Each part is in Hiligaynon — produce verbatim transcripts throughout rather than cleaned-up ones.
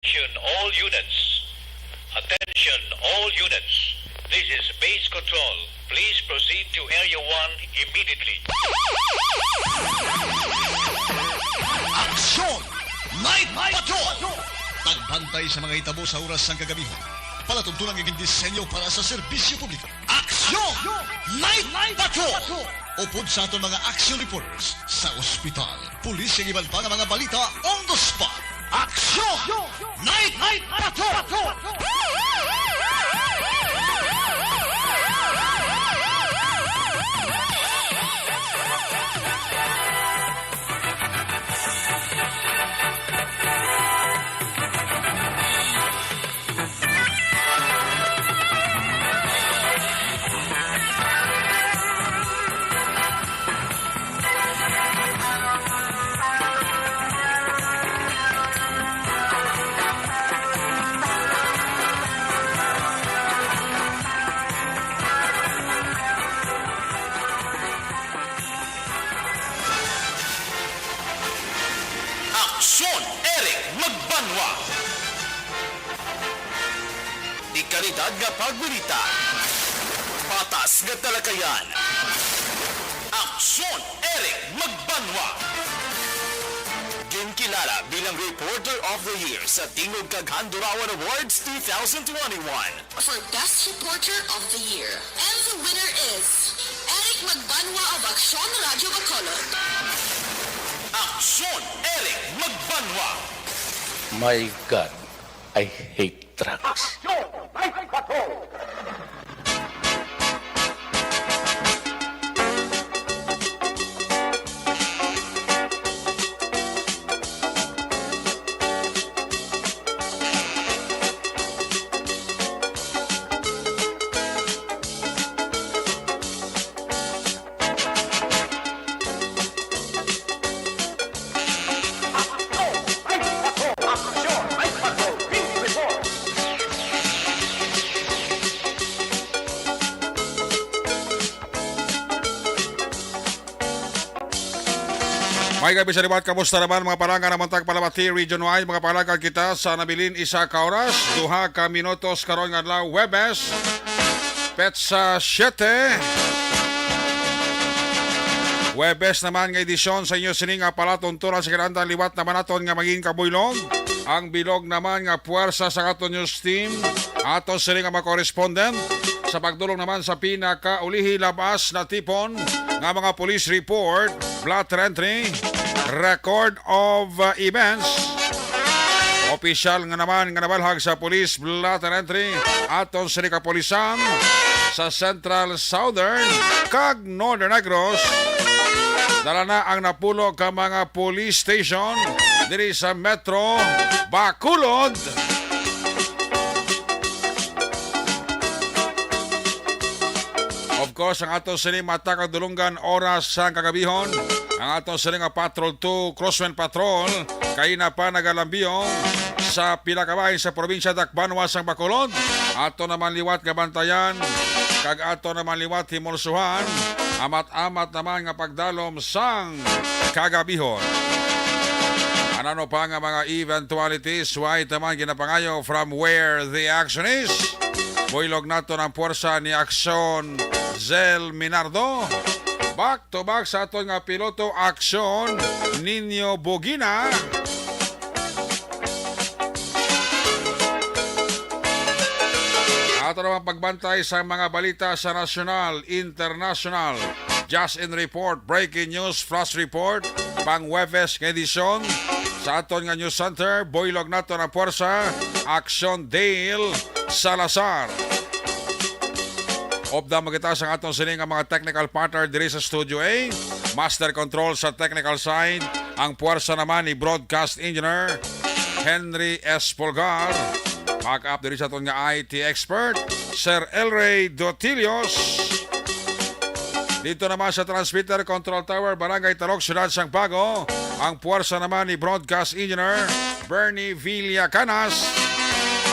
Attention all units. Attention all units. This is base control. Please proceed to Area one immediately. Aksyon! Night Patrol! Pagbantay sa mga hitabo sa oras sang kagabihon. Palatuntunan nga gindisenyo para sa serbisyo publiko. Aksyon! Night Patrol! Upod sa aton mga action reporters sa ospital, pulis, kag iban pa nga mga balita on the spot. Aksyon! Night Patrol! Aksyon, Eric Magbanwa. Dekalidad nga pagbalita. Patas nga talakayan. Aksyon, Eric Magbanwa. Ginkilala bilang Reporter of the Year sa Tingog kag Handurawan Awards two thousand twenty-one. For Best Reporter of the Year. And the winner is Eric Magbanwa of Aksyon Radyo Bacolod. Aksyon, Eric Magbanwa. My God, I hate drugs. Aksyon! May Patrol! May gabi sa liwat, kamusta naman, mga palangga naman tag Palabati Region Wide, mga palangga kita sa nabilin isa ka oras, duha ka minutos karon nga adlaw, Huwebes, petsa siete. Huwebes naman nga edisyon sa inyo sini nga palatuntunan sa kinahanglan liwat naman naton nga mangin kabuylog. Ang bilog naman nga puwersa sa aton news team, aton sini nga mga correspondent, sa pagdulong naman sa pinakaulihi labas na tipon nga mga police report, blotter entry, record of, uh, events. Opisyal nga naman nga nabalhag sa police blotter entry aton sini kapulisan sa Central, Southern, kag Northern Negros. Dala na ang napulo ka mga police station diri sa Metro Bacolod. Of course, ang ato sini mata kag dulunggan oras sang kagabihon, ang ato sini nga Patrol two, Crosswind Patrol, kaina pa nagalambiyong sa pila ka bahin sa probinsya Dakbanwa sang Bacolod. Ato naman liwat nga bantayan, kag ato naman liwat himulsuhan, amat-amat naman nga pagdalom sang kagabihon. Ano pa nga mga eventualities, wait naman ginapangayo from where the action is. Buylog naton ang puwersa ni Aksyon Zel Minardo. Back to back sa aton nga piloto, Aksyon Nino Bugina. Ato naman pagbantay sa mga balita sa nasyonal, internasyonal. Just in report, breaking news, flash report, pang Huwebes nga edisyon sa aton nga news center, buylog naton ang puwersa, Aksyon Dale Salazar. Updam kita sa aton sini nga mga technical partner diri sa Studio A. Master control sa technical side, ang puwersa naman ni Broadcast Engineer Henry S. Pulgar. Back up diri sa aton nga I T expert, Sir Elray Dotilios. Dito naman sa transmitter control tower, Barangay Talok, Siyudad sang Bago, ang puwersa naman ni Broadcast Engineer Bernie Villacanas,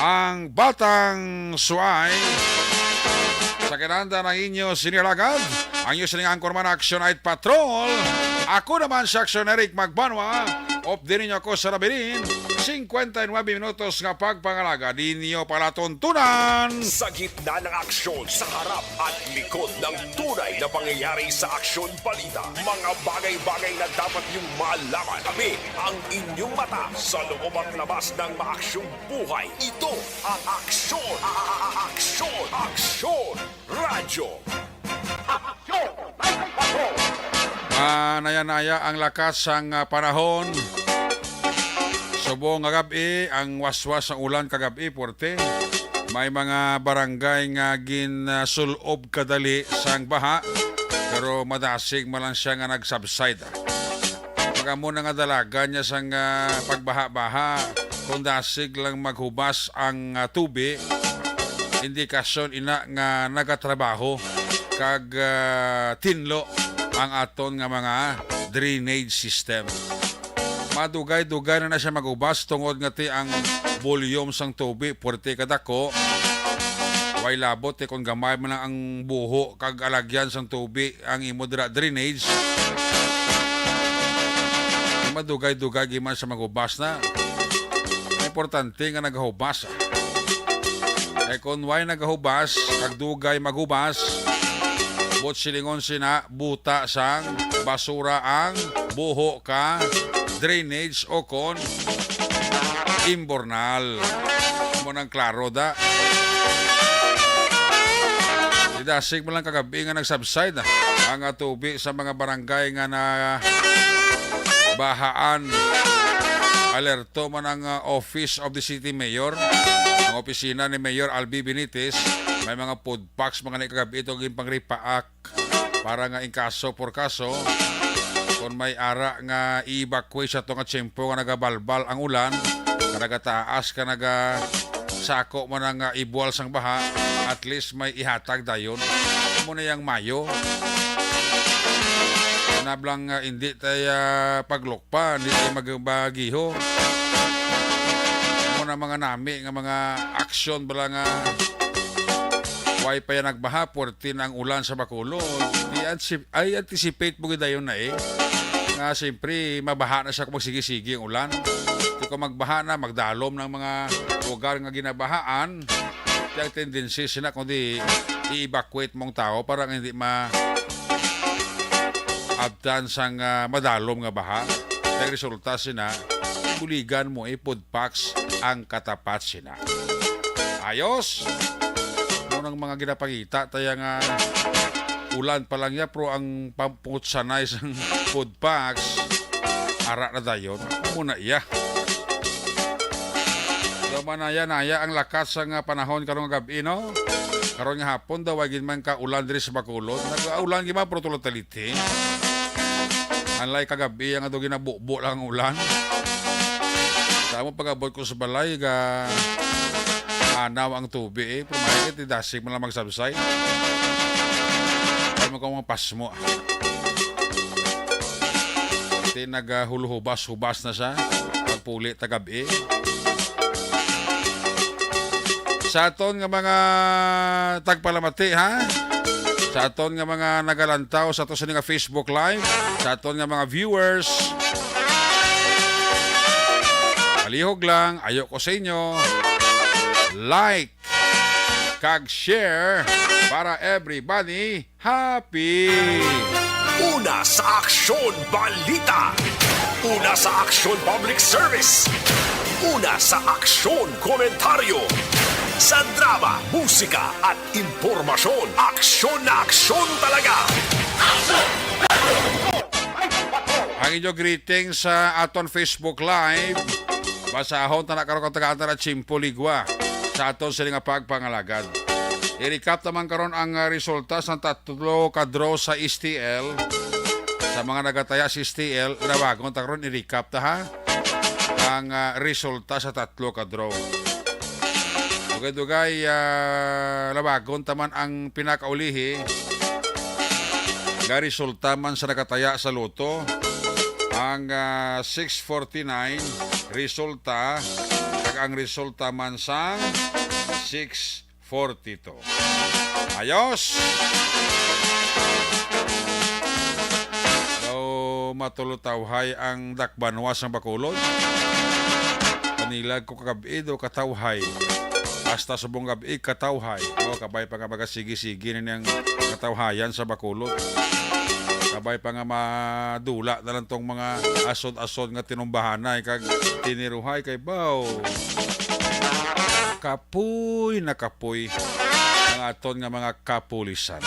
ang Batang Suay. Sa kinanda ng inyo sinilagad, ang inyo sining anchorman, Action Night Patrol. Ako naman si Action Eric Magbanwa. Update ninyo ako sa Rabilin, singkwenta y nuebe minutos nga pagpangalaga ninyo palatuntunan. Sa gitna ng aksyon, sa harap at likod ng tunay na pangyayari sa Aksyon Balita, mga bagay-bagay na dapat niyong malaman. Tabi ang inyong mata sa loob at labas ng maaksyong buhay. Ito ang Aksyon, a-, a-, a-, Aksyon, Aksyon Radyo. Manaya-naya ang lakas sang, ah, panahon. Subong nga gab-i, ang waswas sang ulan kagab-i, puwerte. May mga barangay nga gin, ah, sul-ob kadali sang baha, pero madasig man lang siya nga nag-subside. Mag-amo na nga dalagan niya sang, ah, pagbaha-baha, kung dasig lang maghubas ang, ah, tubi, indikasyon ina nga nagatrabaho kag, ah, tinlo ang aton nga mga drainage system. Madugay-dugay na na siya maghubas tungod nga ti ang volume sang tubi puwerte kadako. Way labot ti kon gamay man lang ang buho kag alagyan sang tubi ang imo dira drainage. Madugay-dugay giman sa maghubas na. Importante nga nagahubas. Kay kon way nagahubas, kag dugay maghubas, buot silingon sina, buta sang basura ang buho ka drainage o kon imbornal. Mo nang klaro da. Idasig mo lang kagabi nga nag-subside na ang, ah, tubi sa mga barangay nga na bahaan. Alerto man ang, ah, Office of the City Mayor, ang opisina ni Mayor Albi Benitez. May mga food packs mga ni kagabi ito ginpangripaak para nga in kaso por kaso, kung may ara nga i-evacuate sa to nga tiyempo nga nagabalbal ang ulan, nga nagataas ka naga sako man ang, ah, ibual sang baha, at least may ihatag dayon. Amo na yang mayo. Nablang, ah, hindi tay, ah, paglukpa, hindi tay magbagiho. Amo na mga nami nga mga aksyon bala nga way pa yan nagbaha, puwerte na ang ulan sa Bacolod. Di ansi-, ay, anticipate mo gidayon na eh. Nga siyempre, mabaha na siya kung magsige-sige ang ulan. Di kung magbaha na, magdalom ng mga lugar nga ginabahaan. Kaya ang tendency sina kundi i-evacuate mong tao para nga hindi ma abtan sang, ah, madalom nga baha. Kaya resulta sina, buligan mo eh, food packs ang katapat sina. Ayos! Mo nang mga ginapangita, taya nga ulan pa lang ya, pero ang pamputsanay sang food packs, ara na dayon. Muna iya. So, manaya-naya ang lakas sang, ah, panahon karong gabi, no? Karon nga hapon daw, ay gid man ka ulan diri sa Bacolod. Nag-aulan gid man, pero tulad taliti. Unlike kagabi, ang ato ginabubo lang ang ulan. Sa mo pag-abot ko sa balay, ga anaw ang tubi eh. Pero mahigit, dasig man lang magsabsay. Ay mo ka mga pasmo. Ti nagahulhubas-hubas na siya. Pagpuli tagabi. Sa aton nga mga tagpalamati, ha? Sa aton nga mga nagalantaw sa ato sini nga Facebook Live, sa aton nga mga viewers, palihog lang, ayo ko sa inyo, like kag share para everybody happy. Una sa aksyon, balita. Una sa aksyon, public service. Una sa aksyon, komentaryo. Sa drama, musika, at impormasyon, aksyon na aksyon talaga. Ang inyo greeting sa aton Facebook Live. Basahon ta na karon kang tagaan ta na Chimpo Ligwa sa aton sini nga pagpangalagad. I-recap naman karon ang, ah, resulta sa tatlo ka draw sa S T L. Sa mga nagataya sa S T L, labagon ta karon, i-recap ta, ha. Ang, ah, resulta sa tatlo ka draw. Dugay-dugay, ah, labagon ta man ang pinakaulihi nga resulta man sa nakataya sa loto. Ang, ah, six forty-nine resulta, kag ang resulta man sang six forty-two. Ayos! So, matulotawhay ang dakbanwa sang Bacolod. Panilag ko kagab-i do katawhay. Hasta subong gab-i katawhay. O, kabay pa nga magasigi-sigi na niyang katawhayan sa Bacolod. Kabay pa nga madula na lang tong mga asod-asod nga tinumbahanay kag tiniruhay kay baw. Kapoy na kapoy ang aton nga mga kapulisan.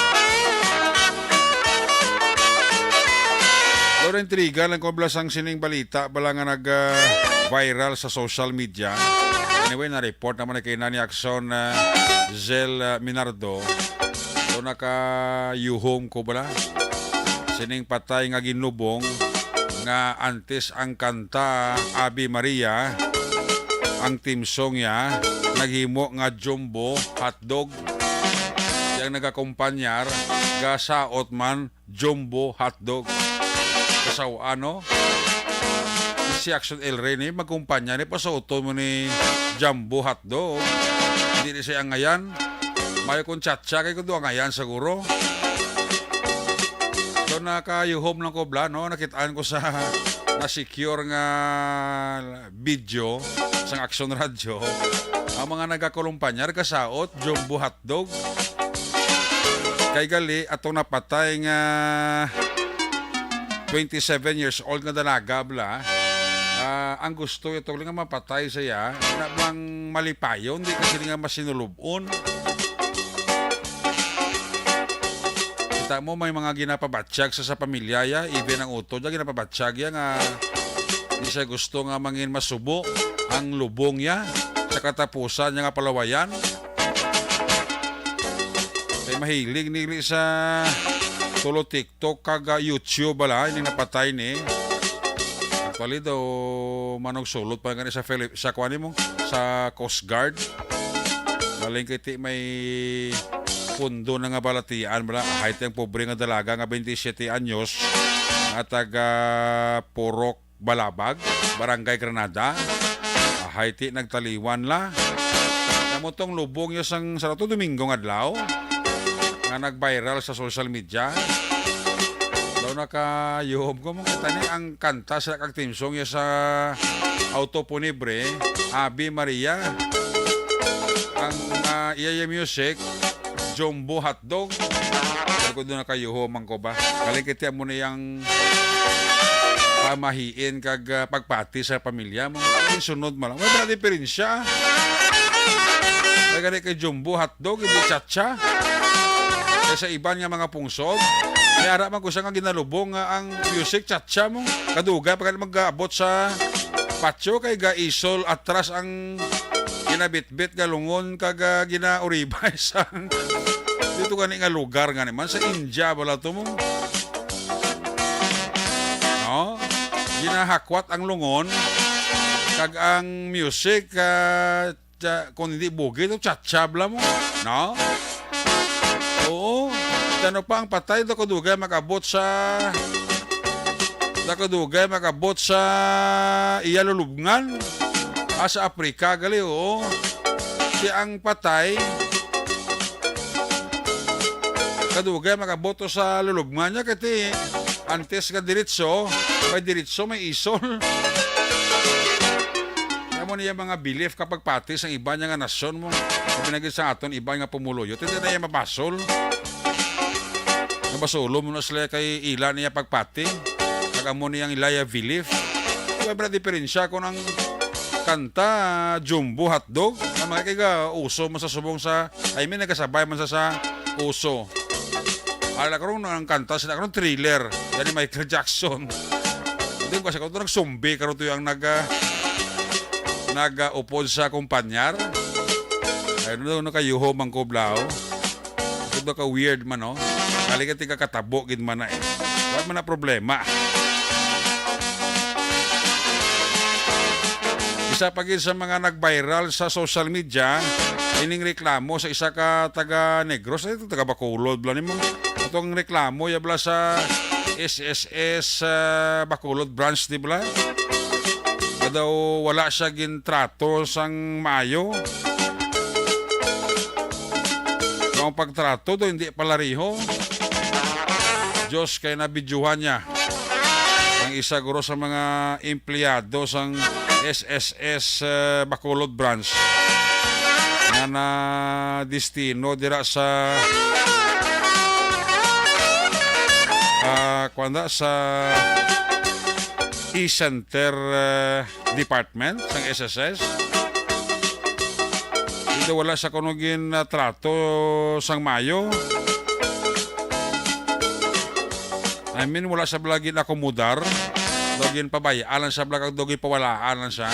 Pero intriga lang ko bala sang sining balita bala nga nag, ah, viral sa social media. Anyway, na-report naman na kay Nani Action, ah, Zel, ah, Minardo. So, nakayuhom ko bala sining patay nga ginlubong nga antes ang kanta Ave Maria, ang theme song niya, naghimo nga jumbo hotdog. Yang nagakompanyar, gasaot man, jumbo hotdog. Kasaw-an, no? Si Action El Rey ni magkumpanya ni, pasuoton mo ni jumbo hotdog. Hindi ni siya angayan. Mayo kung chatsa kay kundo angayan siguro. So, nakayuhom lang ko bala, no? Nakitaan ko sa na-secure nga video sang Action Radio. Ang mga nagakulumpanyar, kasaot, jumbo hotdog. Kay gali, atong napatay nga twenty-seven years old nga dalaga, bala, ah, ang gusto ito nga mapatay siya, na bang malipayon, di kasi nga masinulubon. Kita mo, may mga ginapabatyag sa, sa pamilya ya, even ang utod ya, ginapabatyag ya nga di siya gusto nga mangin masubo ang lubong ya sa katapusan niya nga palawayan. Kay mahilig nili sa tulo TikTok kag, ah, YouTube, bala, ini napatay ni. Actually daw, manugsulot pa gani sa Philip, sa kuan mo, sa Coast Guard. Galing kay ti may pundo na nga balatian, bala. Ahay ti ang pobre nga dalaga nga twenty-seven anyos, nga taga Purok Balabag, Barangay Granada. Ahay ti nagtaliwan la. Amo tong lubong niya sang, sa to, Domingo nga adlaw, nga nag-viral sa social media. Daw nakayuhom ko, mga tani, ang kanta sa kag theme song niya sa Auto Fúnebre, Ave Maria. Ang, ah, iya, iya music, Jumbo Hotdog. Pero kung doon nakayuhom man ko ba? Galing kiti amo na yang pamahiin kag, ah, pagpati sa pamilya mo. Ang sunod mo lang. Wala na diferensya. May gani kay Jumbo Hotdog, hindi chacha. Kay sa iban nga mga pungsod, may ara man ko siya nga ginalubong nga ang music chacha mo. Kadugay pa gani mag-aabot sa patio kay gaisol atras ang ginabitbit nga lungon kag, ah, ginauribay sang dito gani nga lugar nga naman sa India bala to mo. No? Ginahakwat ang lungon kag ang music, ah, cha-, kung hindi bugi to, chacha bala mo. No? Oo. Tano pa ang patay do kadugay mag-abot sa Nakadugay makabot sa iya lulubngan. Ah, sa Africa gali, oo. Si ang patay, kadugay makabot to sa lulubngan niya, kay ti antes nga diretso, may diretso, may isol. Amo niya mga belief kapag pati sa iba niya nga nasyon mo. Sabi na gid sa aton, iba nga pumuluyo. Hindi na iya mabasol. Nabasulom na sila kay ila niya pagpati. Kag amo niyang ila ya belief. Wala ba diferensya kung ang kanta Jumbo Hotdog? Ang mga kay ga uso man sa subong sa, I mean, nagkasabay man sa, sa uso. Ala karon ang kanta sila karon Thriller. Yan ni Michael Jackson. Hindi ko kasi kung nagsumbi karon to yung nag, ah, nag, ah, upod sa kumpanyar. Ay, no, no, kayuho man ko, blaw. Ito ka weird man, no? Kali ka tiga katabo gid man na eh. Wala man na problema. Isa pa gid sa mga nag-viral sa social media, ining reklamo sa isa ka taga Negros, ay, taga Bacolod, bala nimo. Itong reklamo, ya bala sa S S S, ah, Bacolod Branch, di bala? Nga daw wala siya gintrato sang maayo. Ang pagtrato do, hindi pala riho. Diyos, kay nabidyuhan niya. Ang isa guro sa mga empleyado sang S S S, eh, Bacolod Branch nga na destino dira sa, ah, kuwan da, sa e-center, eh, department sang S S S. Dito wala sa kuno gin, ah, trato sang mayo. I mean, wala sa bala gin-akomodar. Daw ginpabayaan lang sa bala, kag daw ginpawalaan lang siya.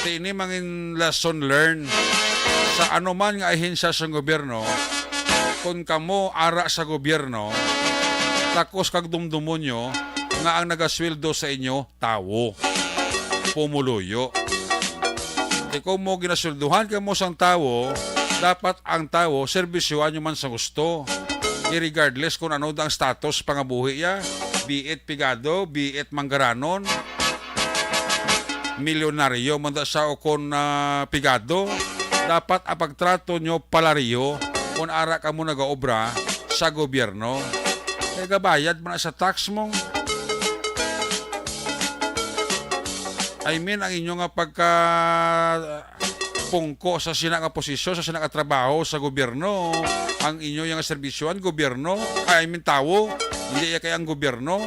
Ti ini mangin lesson learned sa anuman nga ahensya sang gobyerno. Kung kamo ara sa gobyerno, takos kag dumdumon nyo nga ang nagasweldo sa inyo tawo, pumuluyo. Ti kung mo ginaswelduhan kamo sang tawo, dapat ang tawo serbisyohan nyo man sa gusto. Regardless kung ano ang status pangabuhi ya, be it pigado, be it manggaranon, milyonaryo man da siya o kon, ah, pigado, dapat ang pagtrato nyo pareho kung ara kamo nagaobra sa gobyerno. Kay gabayad man na sa tax mo. I mean, ang inyo nga pagka pungko sa sina nga posisyon, sa sina nga trabaho sa gobyerno, ang inyo nga serbisyohan, gobyerno, ay, I mean, tawo, hindi iya kay ang gobyerno.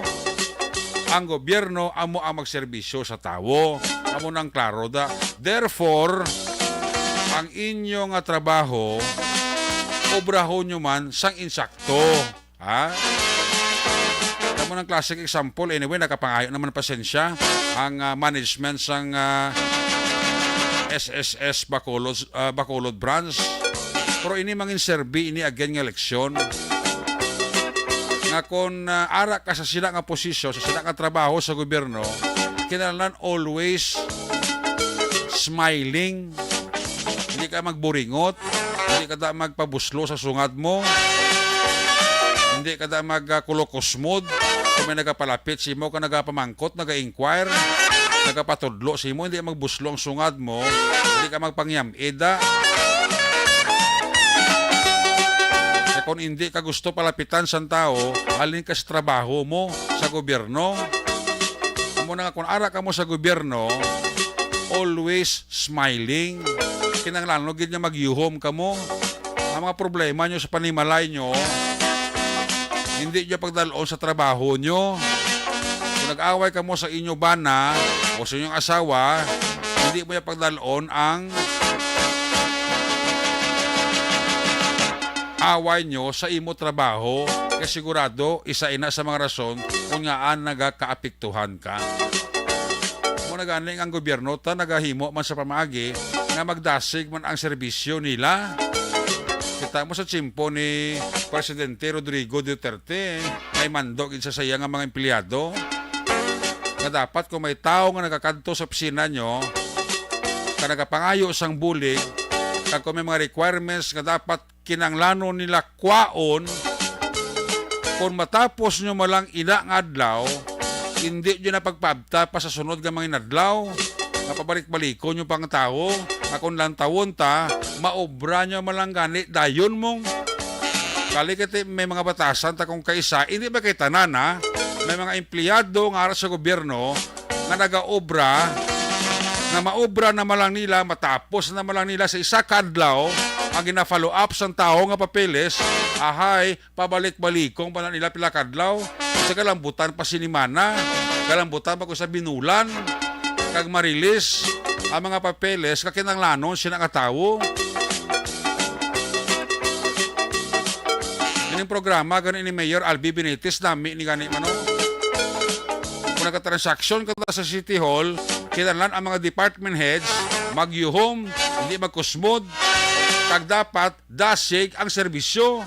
Ang gobyerno amo ang magserbisyo sa tawo. Amo nang klaro da. Therefore, ang inyo nga trabaho, obrahon nyo man sang insakto. Ha? Amo nang classic example. Anyway, nakapangayo naman pasensya ang, ah, management sang, ah, S S S Bacolod, ah, Bacolod Branch. Pero ini mangin serbi ini again nga leksyon. Nga kon, ah, ara ka sa sila nga posisyon, sa sila nga trabaho sa gobyerno, kinahanglan always smiling. Hindi ka magburingot, hindi ka da magpabuslo sa sungad mo, hindi ka da magkulokusmod. Kung may nagapalapit sa imo, ka nagapamangkot, naga-inquire, nagapatudlo sa imo, hindi magbuslo ang sungad mo, hindi ka magpangyam-ida. Kay kung hindi ka gusto palapitan sang tawo, halin ka sa trabaho mo sa gobyerno. Amo na nga, kung ara ka mo sa gobyerno, always smiling. Kinahanglan gid nga magyuhom kamo. Ang mga problema nyo sa panimalay nyo, hindi nyo pagdalon sa trabaho nyo. Kung nag-away kamo sa inyo bana o sa inyong asawa, hindi mo ya pagdalon ang away nyo sa imo trabaho, kay sigurado isa ina sa mga rason kung ngaan nagakaapektuhan ka. Mo na gani nga ang gobyerno ta nagahimo man sa pamaagi nga magdasig man ang serbisyo nila. Kita mo sa tiyempo ni Presidente Rodrigo Duterte, may mando gid sa saya nga mga empleyado nga dapat kung may tawo nga nagakadto sa opisina nyo, ka nagapangayo sang bulig, kag kung may mga requirements nga dapat kinanglanon nila kwaon, kung matapos nyo malang ina nga adlaw, hindi nyo na pagpaabta pa sa sunod nga mga inadlaw, nga pabalik-balikon nyo pang tawo, nga kung lantawon ta, maobra nyo malang gani dayon mong. Kali kiti may mga batasan ta kung kaisa, hindi ba kay tanan, ha? May mga empleyado nga ara sa gobyerno nga nagaobra, nga maobra na malang nila, matapos na malang nila sa isa ka adlaw ang gina-follow up sang tawo nga papeles, ahay, pabalik-balikon pa na nila pila ka adlaw. Sa kalambutan pa sinimana, kalambutan pa ko sa binulan, kag marilis ang mga papeles nga kinanglanon sina nga tawo. Ining programa gani ni Mayor Albi Benitez, nami ni gani man, no? Kung nagka-transaction ka sa City Hall, kinahanglan ang mga department heads magyuhom, hindi magkusmod, kag dapat dasig ang serbisyo.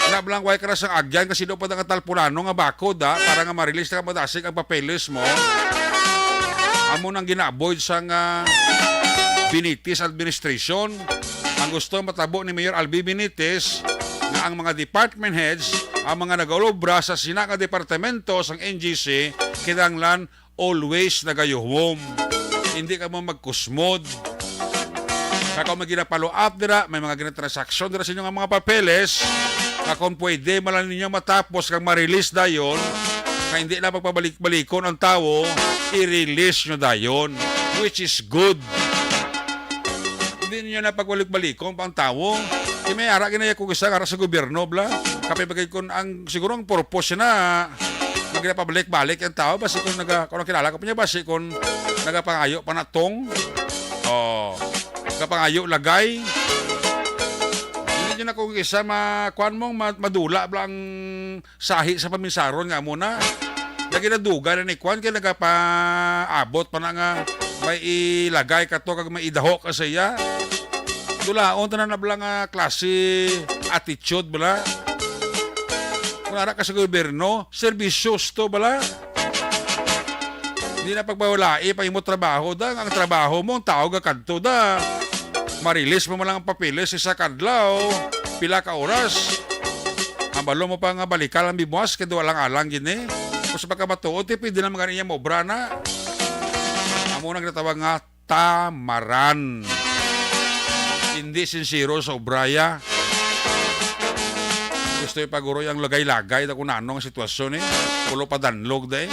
Wala lang, way ka na sang agyan kasi do pa nga talpunano nga bakod, ha, para nga marilis na ka madasig ang papeles mo. Amo nang gina-avoid sang, ah, Benitez administration. Ang gusto matabo ni Mayor Albi Benitez nga ang mga department heads, ang mga nagaobra sa sina nga departamento sang N G C, kinahanglan always nagayuhom. Hindi ka mo magkusmod. Kag kung may gina-follow up dira, may mga ginatransaksyon dira sa inyo nga mga papeles, nga kung pwede, malang ninyo matapos kag ma-release dayon, nga hindi na pagpabalik-balikon ang tawo, i-release nyo dayon, which is good. Hindi nyo na pagbalik-balikon pa ang tawo. Kay may ara ginaya ko isa ara sa gobyerno, bla. Kapay bagay kun ang, siguro ang purpose na nga ginapabalik-balik ang tawo, basi kung naga-, kung kilala ko pa niya, basi kung nagapangayo pa na tong, oh, nagapangayo lagay. Hindi nyo na kung isa ma-, kuwan mong ma-, madula bla ang sahi sa paminsaron nga amo na. Lagi na dugay na ni Kwan kay nagapaabot pa na nga may ilagay ka to kag may idaho ka sa iya. Dulaon tanan na bala nga klase attitude bala. Kung ara ka sa gobyerno, serbisyoso bala. Di na pagpawalai pa imo trabaho da, ang trabaho mo, ang tao gakadto da. Marilis mo man lang ang papeles isa ka adlaw, pila ka oras. Ang balo mo pa nga balikan ang bibuas kay duwa lang alang gini. Kung sa pagkamatuod, ti pwede na magani niya maobra na. Amo nang ginatawag nga tamaran. Hindi sinsero sa obraya. Gusto ipaguro yung lagay-lagay na kung ano ang sitwasyon eh. Pulo pa danlog da eh.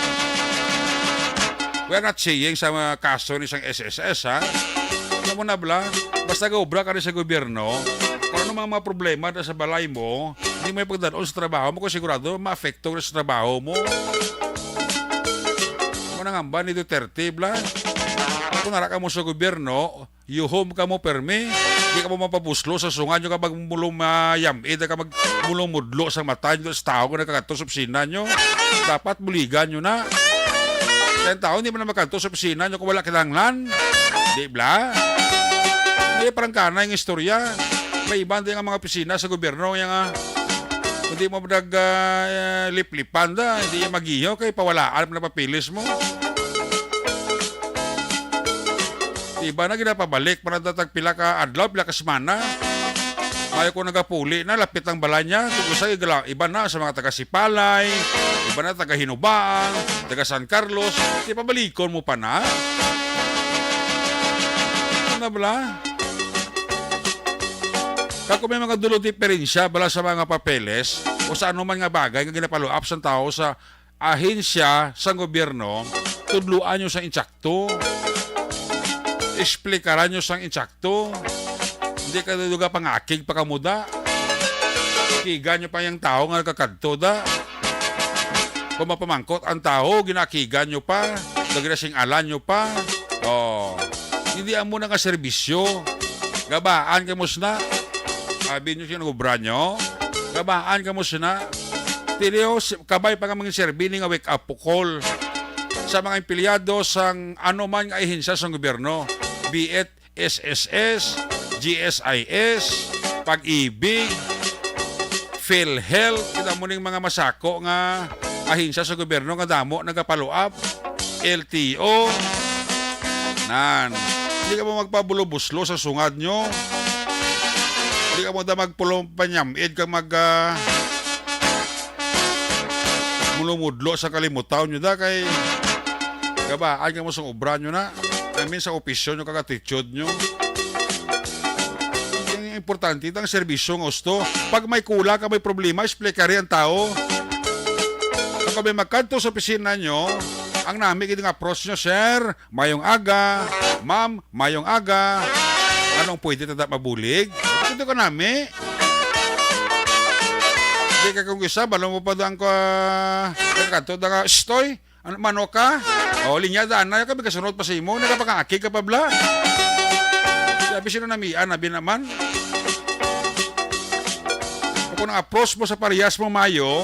We are not saying sa mga kaso ni sang S S S, ha? Alam mo na, bla? Basta gaobra ka rin sa gobyerno, kung ano mga, mga problema na sa balay mo, hindi mo ipagdadon sa trabaho mo, kung sigurado, maapekto ka sa trabaho mo. Ano nang hamba ni Duterte, bla? Kung nara ka mo sa gobyerno, yuhom ka mo permi, di ka mo mapabuslo sa sunga nyo kapag mulong mayamid ka mag mulong mudlo sa mata nyo sa tao kung nagkakadto sa opisina nyo. Dapat buligan nyo na. Kaya ang tao hindi man na magkadto sa opisina nyo kung wala kinahanglan. Di bla? May parang kanay nga istorya. May iban din ang mga opisina sa gobyerno nga nga, kung di mo nag ah, liplipan da, hindi yung magiyo kay pawalaan mo na papilis mo. Iba na ginapabalik pa na datag pila ka adlaw, pila ka semana. Mayo ko nagapuli na, lapit ang balay niya. Kung usa, igla-, iba na sa mga taga Sipalay, iba na taga Hinubaan, taga San Carlos. Di pabalikon mo pa na? Ano bala? Kako may mga dulo diferensya bala sa mga papeles o sa anuman nga bagay nga ginapaluap sang tao sa ahensya sang gobyerno, tudloan nyo sang insakto. Eksplikaran nyo sang insakto. Hindi ka duga pangakig pa kamuda. Kiga nyo pa yung tao nga nagkakadto da. Kung mapamangkot ang tao, ginakigan nyo pa, naginasing-alan nyo pa. Oh, hindi amo na nga serbisyo. Gabaan kamo sina. Abi nyo siya nag-obra nyo. Gabaan kamo sina. Tiliyo, si-, kabay pa nga mangin serbi ni nga wake-up call sa mga empleyado sang ano man nga ahensya sang gobyerno, be it S S S, G S I S, Pag-ibig, PhilHealth, kita mo ning mga masako nga ahensya sa gobyerno nga damo nagapaluap, L T O. Nan, hindi ka mo magpabulubuslo sa sungad nyo. Hindi ka mo da magpulong panyamid kag mag, ah, mulumudlo sa kalimutaw nyo da kay gabaan ka mo sa obra nyo na. I mean, sa opisyo nyo kag attitude nyo. Ang importante, ang serbisyo nga gusto. Pag may kulang ka, may problema, explicari ang tao. Pag may magkadto sa opisina nyo, ang nami gid nga approach nyo, "Sir, mayong aga. Ma'am, mayong aga. Anong pwede ta mabulig?" Dito ka nami. Di ka kung isa, balo mo pa doon ko, ah, nagkadto na nga, "Stoy, ano, mano ka?" O, linya daan na, kami kasunod pa sa imo, nagapangakig ka pa, bla. Sabi, sino namian, nabi naman. Kung ang approach mo sa parehas mo, mayo,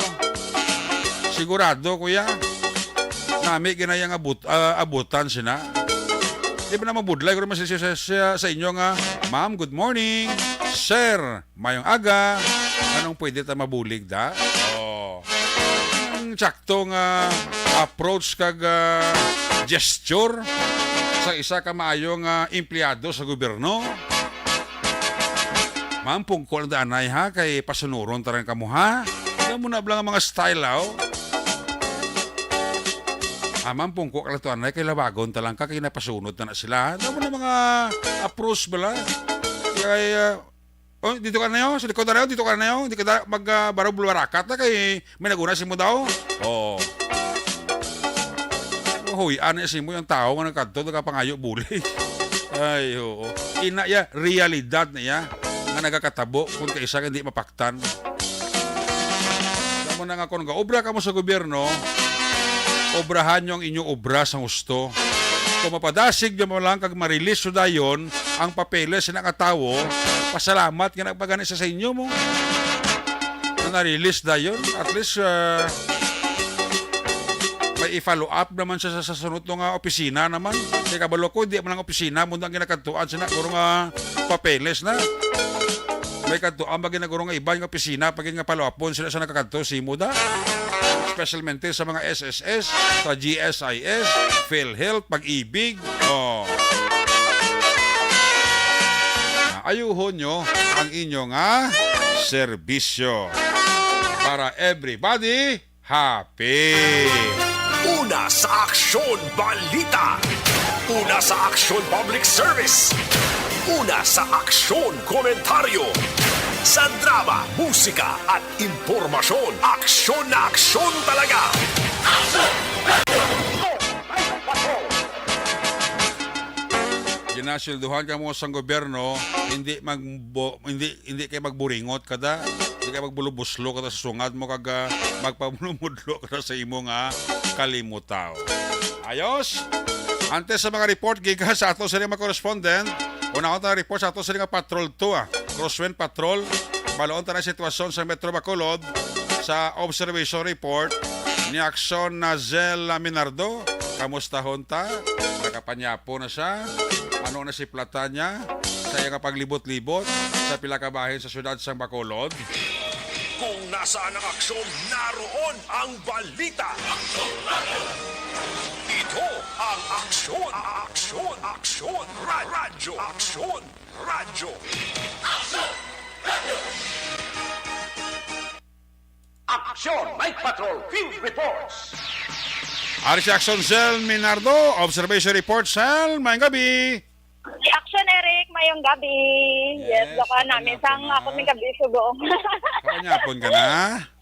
sigurado, kuya, nami ginayang abut, ah, abutan sina. Di ba na mabudlay ko naman sa, sa, sa, sa inyo nga, "Ma'am, good morning. Sir, mayong aga. Anong pwede ta mabulig da?" Oh. Ang sakto nga approach kag, ah, gesture sa isa ka maayo nga empleyado sa gobyerno. "Ma'am, pungko lang da anay ha, kay pasunuron ta lang kamo ha." Alam mo na bala nga mga style, ah, oh. "Ah, ma'am, pungko ka lang to anay, kay labagon ta lang ka, kay napasunod na na sila." Alam mo na mga approach bala. Kay, ah, "Oh, dito ka na yun, sa likod na yun, dito ka na yun, hindi ka da-, mag, ah, baraw bulwarakat na kay may naguna si mo daw." Oh. Kahuy-an na sa imo yung tao nga nagkadto, nagkapangayo bulig. Ay, oo. Ina ya, realidad na ya nga nagakatabo kung kaisa ka hindi mapaktan. Alam mo na nga, kung gaobra ka mo sa gobyerno, obrahan nyo ang inyong obra sa husto. Kung mapadasig nyo man lang kag ma-release nyo dayon ang papeles sa nga tawo, pasalamat nga nagpagani sa, sa inyo mo. Na na-release dayon, at least, ah, may i-follow up naman siya sa, sa sunod nga opisina naman. Kay kabalo ko, di man ang opisina mo ang ginakadtuan sina, guro nga papeles na. May kadtuan ba ginaguro nga iba nga opisina pag nga follow-upon sila sa nakakadto si muda. Especialmente sa mga S S S, sa G S I S, PhilHealth, Pag-ibig. Oh. Ayuhon nyo ang inyo nga serbisyo para everybody happy. Una sa aksyon, balita. Una sa aksyon, public service. Una sa aksyon, komentaryo. Sa drama, musika, at impormasyon, aksyon na aksyon talaga. Ginasilduhan ka mo sang gobyerno, hindi magbo-, hindi, hindi kay magburingot kada, hindi kay magbulubuslo kada sa sungad mo kag, ah, magpamulumudlo kada sa imo nga kalimutaw. Ayos? Antes sa mga report gikan sa ato sa mga correspondent, una ta report sa ato sa mga patrol to, ah. Crosswind Patrol, baloon ta na sitwasyon sa Metro Bacolod sa observation report ni Aksyon Nazel Minardo. Kamustahon ta? Nakapanyapon na siya? Ano na si plata niya sa iya nga paglibot-libot sa pila ka bahin sa siyudad sang Bacolod? Kung nasaan ang aksyon, naroon ang balita. Ito ang aksyon, aksyon, aksyon, ra-, radyo, aksyon, radyo. Aksyon, Night Patrol Field Reports. Ari si Aksyon Sel Minardo, Observation Report, Sel, maayong gabi. Aksyon, Eric, maayong gabi. Yes, Yes, baka namin kapanyapon sang na. Ako may gabi subong. Kapanyapon ka na?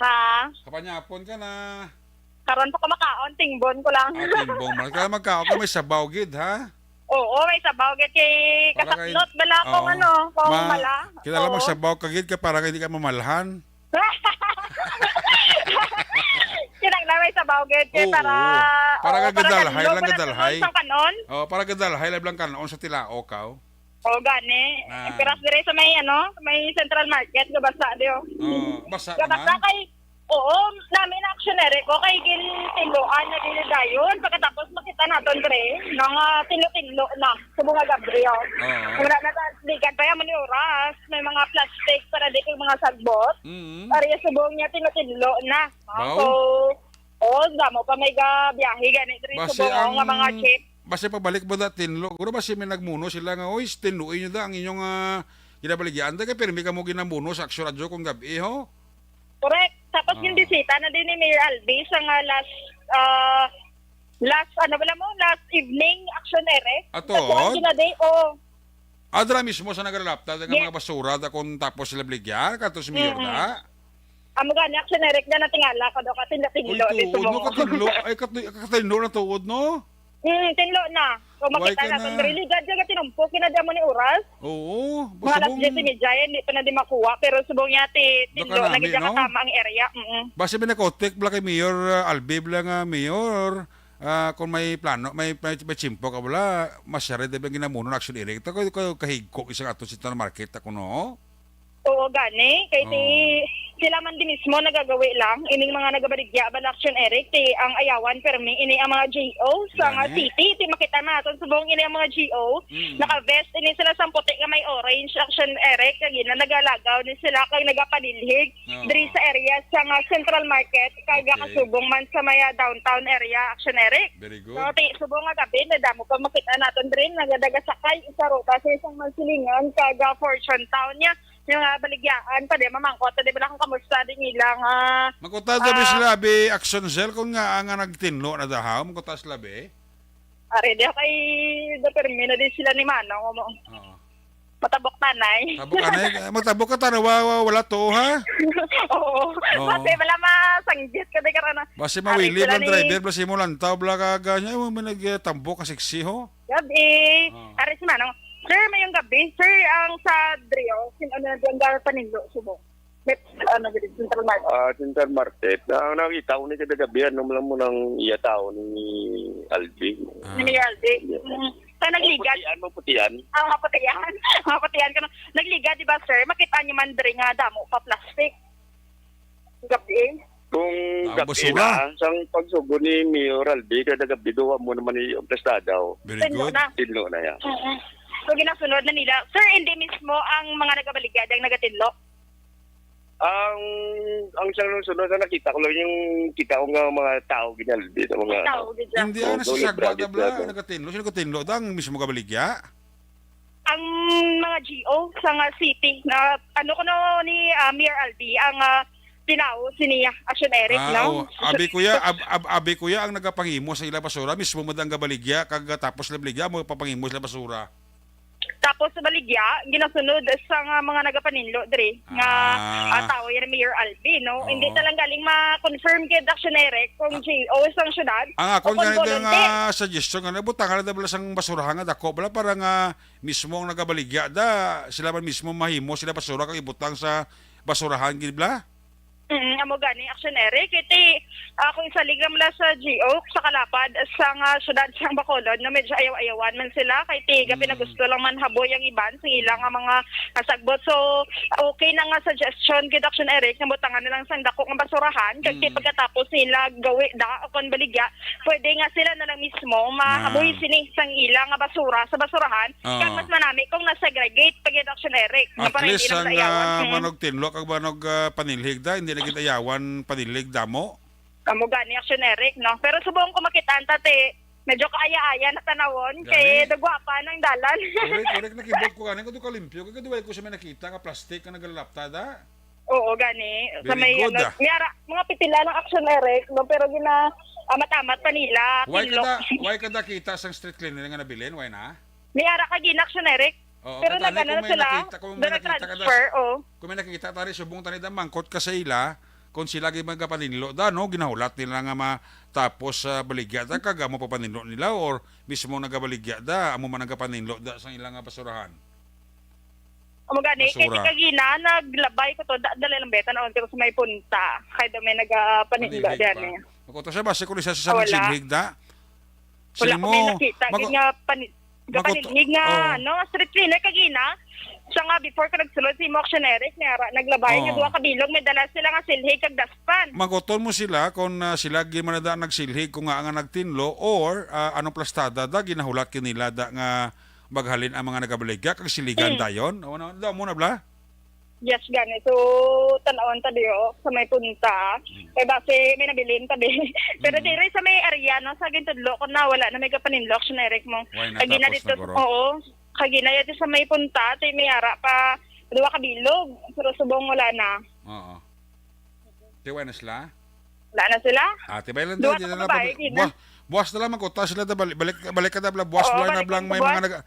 Ha? Kapanyapon ka na? Karon pa ko makaon, tingbon ko lang. Ah, tingbon man. Kaya magkaon ka, may sabaw gid, ha? Oo, may sabaw gid kay Para kay kasaknot bala kung Oo. ano, kung Ma-, mala. Kilala mo Oo. sabaw ka gid ka para hindi ka mamalhan. Kinanglan may sabaw gid kay Oo. para, Para oo, ka para gadalhay ganlo lang, pala gadalhay. Sa kanon. Oh, para gadalhay lang kanon sa tilaok, aw. O, gani. Ah. Piras dire sa may, ano, may Central Market, gabasa diyo. Oh, basa Gabasa naman. Kay, oo, namin aksyon, Eric, o kay gintinluan na din dayon. Pagkatapos makita naton dire, nga tinlo-tinlo na, subong nga Gabriel. Oo. Wala na ta, di ka pa yan, mali oras. May mga plastic para di kay mga sagbot. Mm. Ari, subong niya, tinlo-tinlo na. Wow. So, oh, damo pa may gabiyahe gani diri Base subong ang nga mga jeep. Base pabalik ba da tinlo? Guro base may nagmuno sila nga, "Oy, tinluoy nyo da ang inyong, ah, ginabaligyan." Da kay pirmi kamo ginamuno sa Aksyon Radyo kung gabi, ho? Correct. Tapos Ah. yung bisita na din ni Mayor Albi sa nga last, ah, last, ano bala mo, last evening, Aksyon Ere. Ato? Sa kuwan, gina-, day, oh. Adra mismo sa nagalapta, daga Yes. mga basura, da kung tapos sila baligyan, kato si Mayor Mm-mm. da. Amo gani, Aksyon Eric, na natingala ko daw, kasi Uy, natinglo ni tuod, no? Sumo. Katinglo, ay, kati-, katinglo na tuod, no? Hmm, tinlo na. Kung Why makita ka na, na? Kung really, gad ka tinumpok, kinadya mo ni oras. Oo, Mga alas basubong diyes y media, hindi pa na di makuha. Pero subong niya, ti-, Doon ka tinlo, nami, naging no? Katama ang area. Mm-mm. Basta may nakotek, bala kay Mayor, uh, Albi, bala nga, Mayor, ah, kung may plano, may, may, may tsimpo ka, bala, masyari, di ba, ginamuno na Aksyon Eric? Ito ko, ko, kahigko, isang ato sa market, ako, no? Oo, gani. Kay ti, Oo. sila man din mismo nagagawi lang. Ining mga nagabaligya ba na Action Eric, ti ang ayawan permi ini ang mga G O sa nga Gani. city. Ti makita naton subong ini ang mga G O. Mm. Naka-vest ini sila sa puti nga may orange Action Eric. Kag ina nagalagaw ni sila kag nagapanilhig Oo. diri sa area sa nga Central Market. Kag Okay. kasubong man sa maya downtown area Action Eric. Very good. So, ti, subong nga gabi, nadamo pa makita naton diri, nagadagasakay, isa ruta sa isang magsilingan, kag, ah, Fortune Town niya. Yung, ah, baligyaan pa, di, mamangkot, di ba lang kung kamusta din ilang, ah, Magkutad na ah, sila, bi, Action Cell, kung nga, nga nagtinlo na dahaw, magkutad sila, bi? Are, di kay, da, permi na din sila ni Manong, mo. Oo. Matabok tanay. Tabok anay, matabok ka tanawa, wa-, wala to, ha? Oo. Oo. Basi wala masanggit ka di karana. Basi mawili lang driver, basi mo lantaw bla ka ganya mo may nagtambok ka sexy ho. Gabi. Oh. Ari si Manong. Sir, mayong gabi. Sir, ang sa Drio, sin ano na ang paninlo subo? Met, ano gid, Central Market. Ah, Central Market. Ang nakita ko ni kada gabi, ano lang mo nang iya tao ni Alvin. Ah. Ni Mayor Alvin. Yeah. Mm. Sa nagligad. Maputian, maputian. Ah, maputian. Maputian ka na. Nagligad, di ba, sir? Makita niyo man diri nga damo pa plastic. Gabi. Kung gabi na, sang pagsugo ni Mayor Albi, kada gabi, duha mo naman ni ang plastada, oh. Very good. Tinlo na. Tinlo na yan. Mm-mm. So, ginasunod na nila. Sir, hindi mismo ang mga nagabaligya ang nagatinlo? Ang, ang sa sunod na nakita ko lang yung kita ko nga mga tao ginalbi sa mga Tao, gid siya. Hindi, ah, nasasagwa na bla, nagatinlo. Sino katinlo? Da, ang mismo gabaligya? Ang mga G O sa nga city, na, ano ko no ni, ah, Mayor Albi, ang, ah, tinawo si niya, Action Eric, ah, no? Oh. Abi kuya, ab-, ab-, abi kuya, ang nagapangimo sa ila basura, mismo mo ang gabaligya, kag, ah, tapos sila baligya, mo papangimo sila basura. Tapos sa baligya, ginasunod sa nga mga nagapaninlo diri nga, ah, tawo yan ni Mayor Albi, no? Oo. Hindi talang galing ma-confirm kay Action Eric kung G O sang syudad. Ang akon nga nga suggestion nga nabutangan na bala sang basurahan nga dako bala para nga mismo ang nagabaligya da, sila man mismo mahimo sila basura kag ibutang sa basurahan gid bala. Mm, amo gani, Action Eric. Iti, ah, kung isalig lang mula sa G O, sa kalapad, sa nga syudad sang Bacolod, no, medyo ayaw-ayawan man sila, kay tiga pinagusto lang man haboy ang iban sa ilang nga mga nasagbot. So, okay na nga suggestion gid, Action Eric, nga butangan na lang sang dako nga basurahan, kag ti pagkatapos nila gawi da o kon baligya, pwede nga sila na lang mismo mahaboy sini sang ila nga basura sa basurahan, kag mas manami kung na-segregate pa gid, Action Eric, nga para hindi lang sa ayawan. At least ang, ah, manog tinlo kag manog, ah, panilhig da, hindi na gid ayawan panilhig damo. Amo gani, Action Eric, no? Pero subong ko makitaan ta, ti, medyo kaaya-aya na tanawon, kay dagwapa nang dalan. Correct, correct. Nakibot ko gani, kung kalimpyo, kay kaduway ko sa may nakita nga plastic nga naglalapta da. Oo, gani. Sa may, ano, may ara, mga pitila ng Action Eric, no? Pero gina-, amat-amat pa nila, why kada, why kada kita sang street cleaner nga nabilin? Why na? May ara ka gina-, Action Eric? Oo, pero nagana na sila, kung may nakita, kung may nakita ka da, kung may nakita tari, subong tani da, mangkot ka sa ila, kung sila gid magapaninlo da, no? Ginahulat nila nga matapos sa baligya da, kag amo papaninlo nila, or mismo nagabaligya da, amo man nagapaninlo da sa ila nga basurahan? Amo gani, kay basura. Kagina, naglabay ko to, da-, dali lang beta, naon ko sa may punta. Kay daw may nagapaninlo diyan eh. Ako to siya, base ko ni sa, sa silhig da. Wala kami nakita, gid nga pani-, gapaninhig nga, ano, street cleaner kagina. Sa nga, before ko nagsulod sa imo, Action Eric, may ara, naglabay nga duha ka bilog, may dala sila nga silhig kag dustpan. Maguton mo sila kung, ah, sila gid man na nagsilhig, kung nga nga nagtinlo, or, ah, anong plastada da, ginahulat kinila da nga maghalin ang mga nagabaligya kag siligan dayon. O, ano, daw mo na bla? Yes, gani. So, tan-awon ta diyo sa may punta. Kay base may nabilin ta di. Pero diri sa may area, no, sa gintudlo ko na, wala na may kapaninlo, Action Eric mo. Why na? Kagina tapos dito, na, guro? Oo. Kagina dito sa may punta, ti may ara pa, duha ka bilog. Pero subong wala na. Oo. Ti wala na sila? Wala na sila? Ah, tibay lang daw, di na lang pag-, buwas, buwas na lang magkuta sila, da, balik, balik, balik ka da, bla, buwas, oo, bala na balik blang lang may buwas. Mga nag-,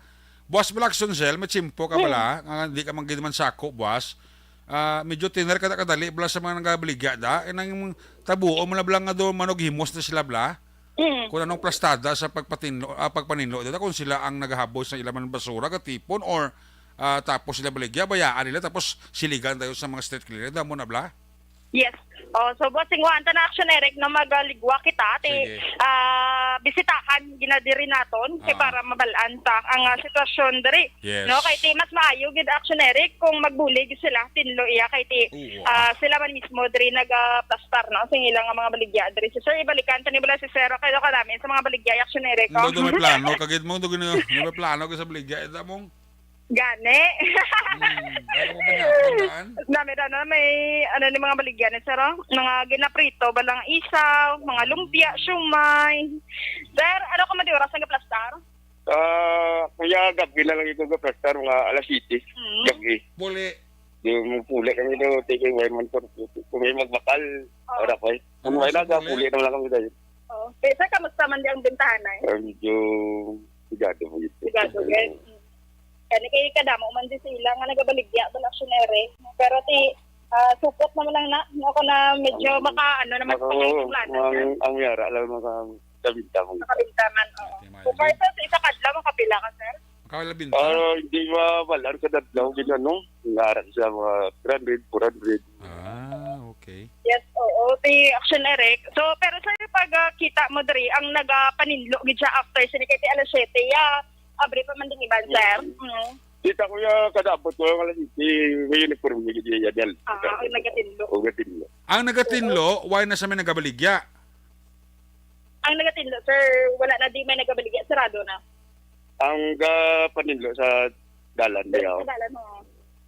buwas bala, Action Cell, may tsimpo ka bala, nga di ka man gid man sako, buwas. Ah, medyo tiner ka da kadali bala sa mga nagabaligya da, eh, nang tabuo mo na bala nga do, manughimos na sila bala. Mm. Kung anong plastada sa pagpatinlo, ah, pagpaninlo, da, kung sila ang nagahaboy sa ila man basura, katipon, or, ah, tapos sila baligya, bayaan nila, tapos siligan tayo sa mga street cleaner, da mo na bala? Yes. Oh, so, bossing, wa, anta na, Action Eric, no, magaligwa kita, ti, sige, ah, bisitahan ginadiri naton, kay, ah, para mabalaan ta ang, ah, sitwasyon diri. Yes. No, kay ti mas maayo gid, Action Eric, kung magbulig sila, tinlo iya, kay ti, oo, ah, sila man mismo diri nagaplastar, no, sing ilang nga mga baligya diri. Si Sir, ibalikan ta ni bala si Sir, kay do ka namin sa mga baligya, Action Eric, oh. Hindi, do may plano, kagid mo, do gina-, do may plano ka sa baligya, ita mong Gani. Hmm, ano mo ba niya? Daan? Dami na, na may, ano, ni mga baligyan ni Sir, oh. Mga ginaprito, balang isaw, mga lumpia, siumay. Sir, ano ka man di oras ang gaplastar? Ah, kaya gabi na lang ito gaplastar, mga alas siyete. Hmm. Gabi. Puli. Di mo puli kami do, take away man po. Kung may magbakal, oh, ora ko eh. Kung may naga, puli na lang kami dahil. Oh. Kaya sir, kamusta man di ang bintahan ay? Ah, medyo sigado mo ito. Sigado, guys. Gani kay kadamo man di sila nga nagabaligya bala, Action Eric. Pero ti, ah, support naman lang na, no, ako na medyo maka, ano naman, maka-, ang, ang yara lang makabinta mo. Makabinta man, oo. Okay, so, Marvin, far sa isa ka adlaw, makapila ka, sir? Makapila binta? Ah, hindi mabalar sa adlaw, gid, ano? Ngarang sa mga three hundred, four hundred. Ah, okay. Yes, oo. Ti Action Eric. So, pero, sir, pag, ah, kita mo diri, ang nagapaninlo gid siya after sini kay ti alas siyete, ya, abri pa man din iban, sir. Mm. Mm. Kita ko ya, kada abot ko nga alas siyete, may uniform ni gid ya, yan. Ah, ang nagatinlo. O, gatinlo. Ang nagatinlo, wala na sa may nagabaligya? Ang nagatinlo, sir, wala na di may nagabaligya, sarado na. Ang gapaninlo sa dalan, di ako. Sa dalan, oo.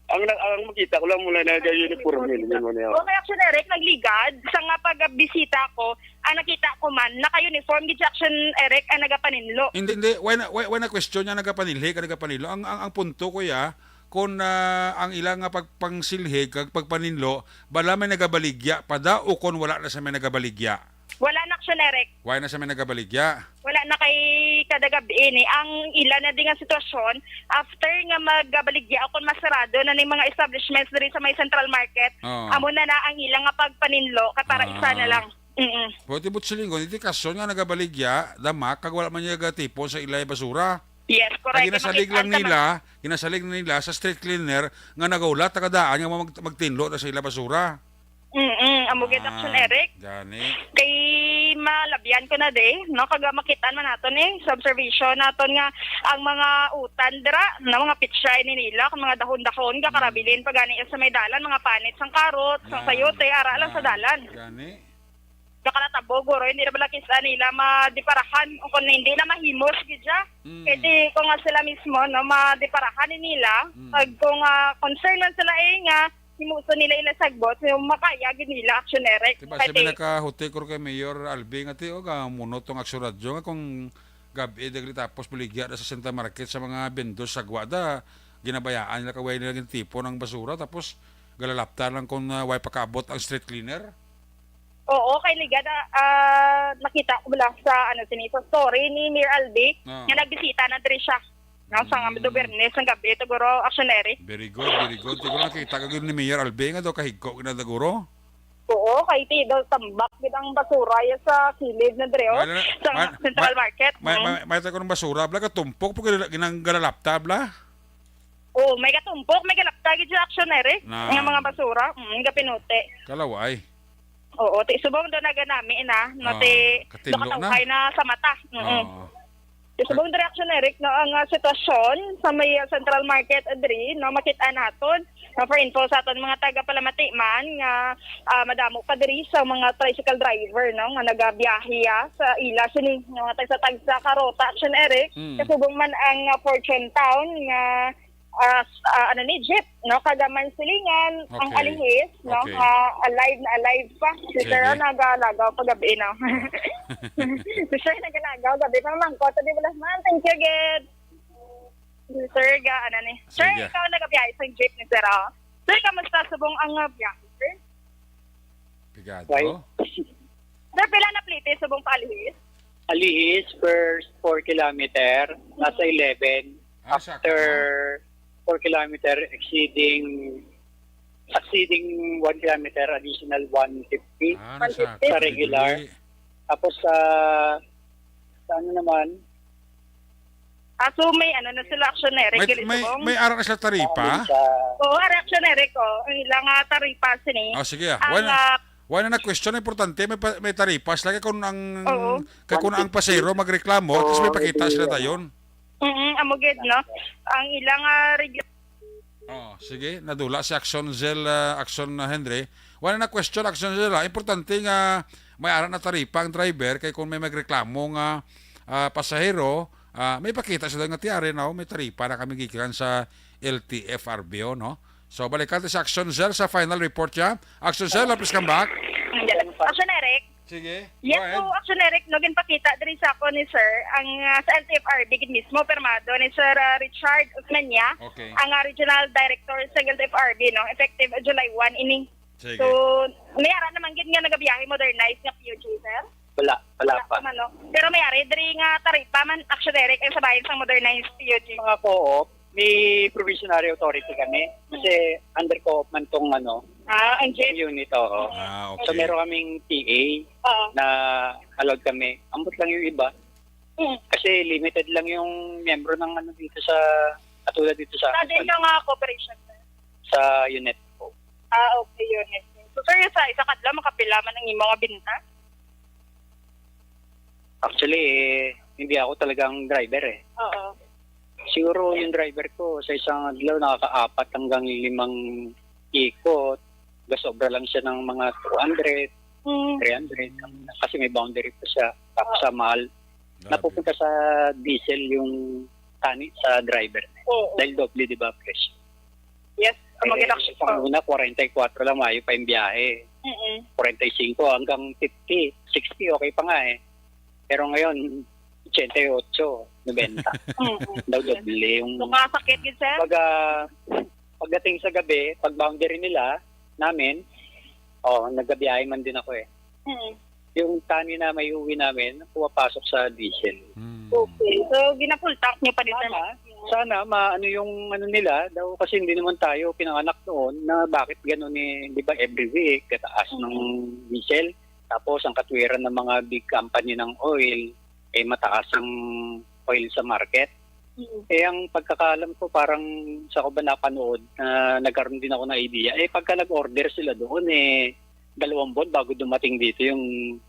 Ang na-, ang makita ko lang mula na ga-uniform yun, yun mo niya. Okay, Action Eric, nagligad. Sa nga pagbisita ko, ang nakita ko man, naka-uniform gid si Action Eric ang nagapaninlo. Hindi, hindi. Why na, why, why na question niya nagapanilhi ka nagapanilo? Ang, ang, ang punto ko ya, kung, ah, ang ilang nga pagpangsilhig kag pagpaninlo, bala may nagabaligya pa da o kung wala na sa may nagabaligya? Wala na, Action Eric. Why na sa may nagabaligya? Wala na kay kada gabi ini. Ang ila na di nga sitwasyon, after nga magabaligya o kung masarado na ning mga establishments diri sa may Central Market, oo, amo na na ang ila nga pagpaninlo kay para isa na lang. Ah. Mm-mm. Pero ti Butsilinggo, iti kaso nga nagabaligya, damak, kag wala man niya gatipon sa ilay basura. Yes, correct. Kay ginasalig lang nila, ginasalig nila sa street cleaner nga nagahulat, tagadaan nga mag-, magtinlo na sa ila basura. Mm-mm, amo gid, Action Eric. Ah, gani. Kay malabyan ko na di, no, kag makit-an man naton eh, sa observation naton nga ang mga utan dira, no, mga pitsay ni nila, kung mga dahon-dahon, mm, gakarabilin pa gani sa may dalan, mga panit sang karot, sang sayote, ara lang sa dalan. Ah, gani. Nakalatabo, guro, hindi na bala kisa nila madiparahan o kung hindi na mahimos gid siya. Mm. Kay ti, kung nga sila mismo, no, madiparahan ni nila, mm, kag kung, ah, concern man sila eh nga himuson nila ila sagbot, so makaya gid nila, Action Eric. Diba, kay sabi ti nakahuti ko kay Mayor Albi nga ti, oh, ga muno tong Action Radio nga kung gabi dagli tapos baligya na sa Central Market sa mga vendors sagwa da, ginabayaan nila kay way nila ginatipon ang basura tapos galalapta lang kung, ah, way pakaabot ang street cleaner. Oo, kay ligad, ah, ah, nakita ko lang sa, ano, sini, sa story ni Mayor Albi, ah, nga nagbisita na diri siya. No, sa nga, mm, Bernes ang gabi, siguro, Action Eric. Very good, very good. Siguro nakita ka gyud ni Mayor Albi nga daw kahigko na siguro. Oo, kay ti daw tambak gid ang basura ya sa kilid na diri, oh. May na-, sa may, Central may, Market. May, mm, may, may tayo ng basura, bla, katumpok, pag ginang-, ginalalapta, bla. Oh, may katumpok, may galapta gid sa Action Eric. Na. Nga mga basura, mm, gapinuti. Kalaway. Oo, ti subong do naganami na, no, ah, ti katinlo na. Nakatawhay na sa mata. Mm-mm. Oo. Ti subong di Action Eric, no, ang, ah, sitwasyon sa may, ah, Central Market, ah, diri, no, makita naton. No, for info sa aton mga taga Palamati man nga, ah, madamo pa diri sa mga tricycle driver, no, nga nagabiyahe, ah, sa ila sini, no, nga tagsa-tagsa ka rota, Action Eric. Mm. Kasubong man ang, ah, Fortune Town nga ah, s-, ah, ano ni, jeep, no? Kagaman silingan, ang okay, alihis, no? Okay. Ah, alive na alive pa. Si Sir, sige, nagalagaw pa gabi, no? Si Sir nagalagaw gabi pa, mangkot, di ba, ma'am? Thank you, gid. Si Sir, ga, ano ni? Sir, sige, ikaw nagabiyahe sa jeep ni Sir, oh. Sir, kamusta subong ang, ah, biyahe, sir? Pigado. Why? Sir, pila na plite subong pa alihis? Alihis, first four kilometer, nasa eleven. Ah, sakto. After four kilometer, exceeding, exceeding one kilometer, additional one fifty. Ah, sa regular. Tapos sa, sa ano naman? Ah, so may ano na sila, Action Eric, may, may, may ara na sila taripa? Oo, ara, Action Eric, oh. Ang ilang, ah, taripa sini. Oh, sige, ah. Ang, wala na, ah, wala na question, importante, may pa-, may taripa sila. Kay kung ang, oo, kay kung ang pasero magreklamo, at least may pakita sila dayon. Mm, amo gid, no? Ang ilang, ah, regu- Oh, sige, nadula si Action Zel, ah, Action, ah, Henry. Wala na question, Action Zel, ah. Importante nga may ara na taripa ang driver kay kung may magreklamo nga, ah, pasahero, ah, may pakita sila nga ti ari na, oh, may taripa na kami gikan sa L T F R B O, no? So, balikan ta si Action Zel sa final report niya. Action Zel, please come back. Action Eric. Sige. Yes, go ahead. So, Action Eric, no, ginpakita diri sa ako ni Sir, ang, ah, sa L T F R B gid mismo, pirmado ni Sir, ah, Richard Osmeña, okay, ang, ah, Regional Director sa L T F R B, no, effective July one ini. Sige. So, may ara naman gid nga nagabiyahe modernized nga P U G, sir? Wala, wala pa. Wala pa man, no? Pero may ari diri nga taripa man, Action Eric, ang sa bahin sang modernized P U G. Mga co-op, May probationary authority kami. Kasi under co-op man tong ano, Ah, ang ang unit, oo. Ah, So, okay. meron kaming T A Oo. na allowed kami. Ambot lang yung iba. Mm. Kasi limited lang yung miyembro ng ano dito sa, katulad dito sa Sa din yung, ah, cooperation, sir? Sa unit po. Ah, okay, unit. So, sir, sa isa ka adlaw, makapila man ang imong mga binta? Actually, eh, hindi ako talagang driver eh. Oo. Siguro yung driver ko sa isang adlaw nakakaapat hanggang limang ikot. Gasobra lang siya ng mga two hundred, Mm. three hundred. Kasi may boundary pa siya. Tapos Oo. sa mahal, Grabe. napupunta sa diesel yung tani sa driver. Oo. Dahil doble, di ba, presyo? Yes, ang Eh, mga inaksyon. Pang una, forty-four lang, mayo pa yung biyahe. Mm-mm. Forty-five hanggang fifty, sixty, okay pa nga eh. Pero ngayon, eighty-eight, nobenta. Mm-mm. Daw doble yung So, kasakit gid, sir? Pag, ah, pagdating sa gabi, pag boundary nila, namin, oh, naggabiyahe man din ako eh. Mm. Yung tani na may uwi namin, pumapasok sa diesel. Hmm. Okay. So, gina-full tank niyo pa din, sir? Sana, sana maano yung ano nila, daw kasi hindi naman tayo pinanganak noon na bakit ganun eh, di ba every week, kataas ng Mm. diesel. Tapos ang katwiran ng mga big company ng oil, eh mataas ang oil sa market. Mm. Eh ang pagkakaalam ko parang sa ko ba napanood na nagkaroon din ako ng idea. Eh pagka nag-order sila doon eh dalawang buwan bago dumating dito yung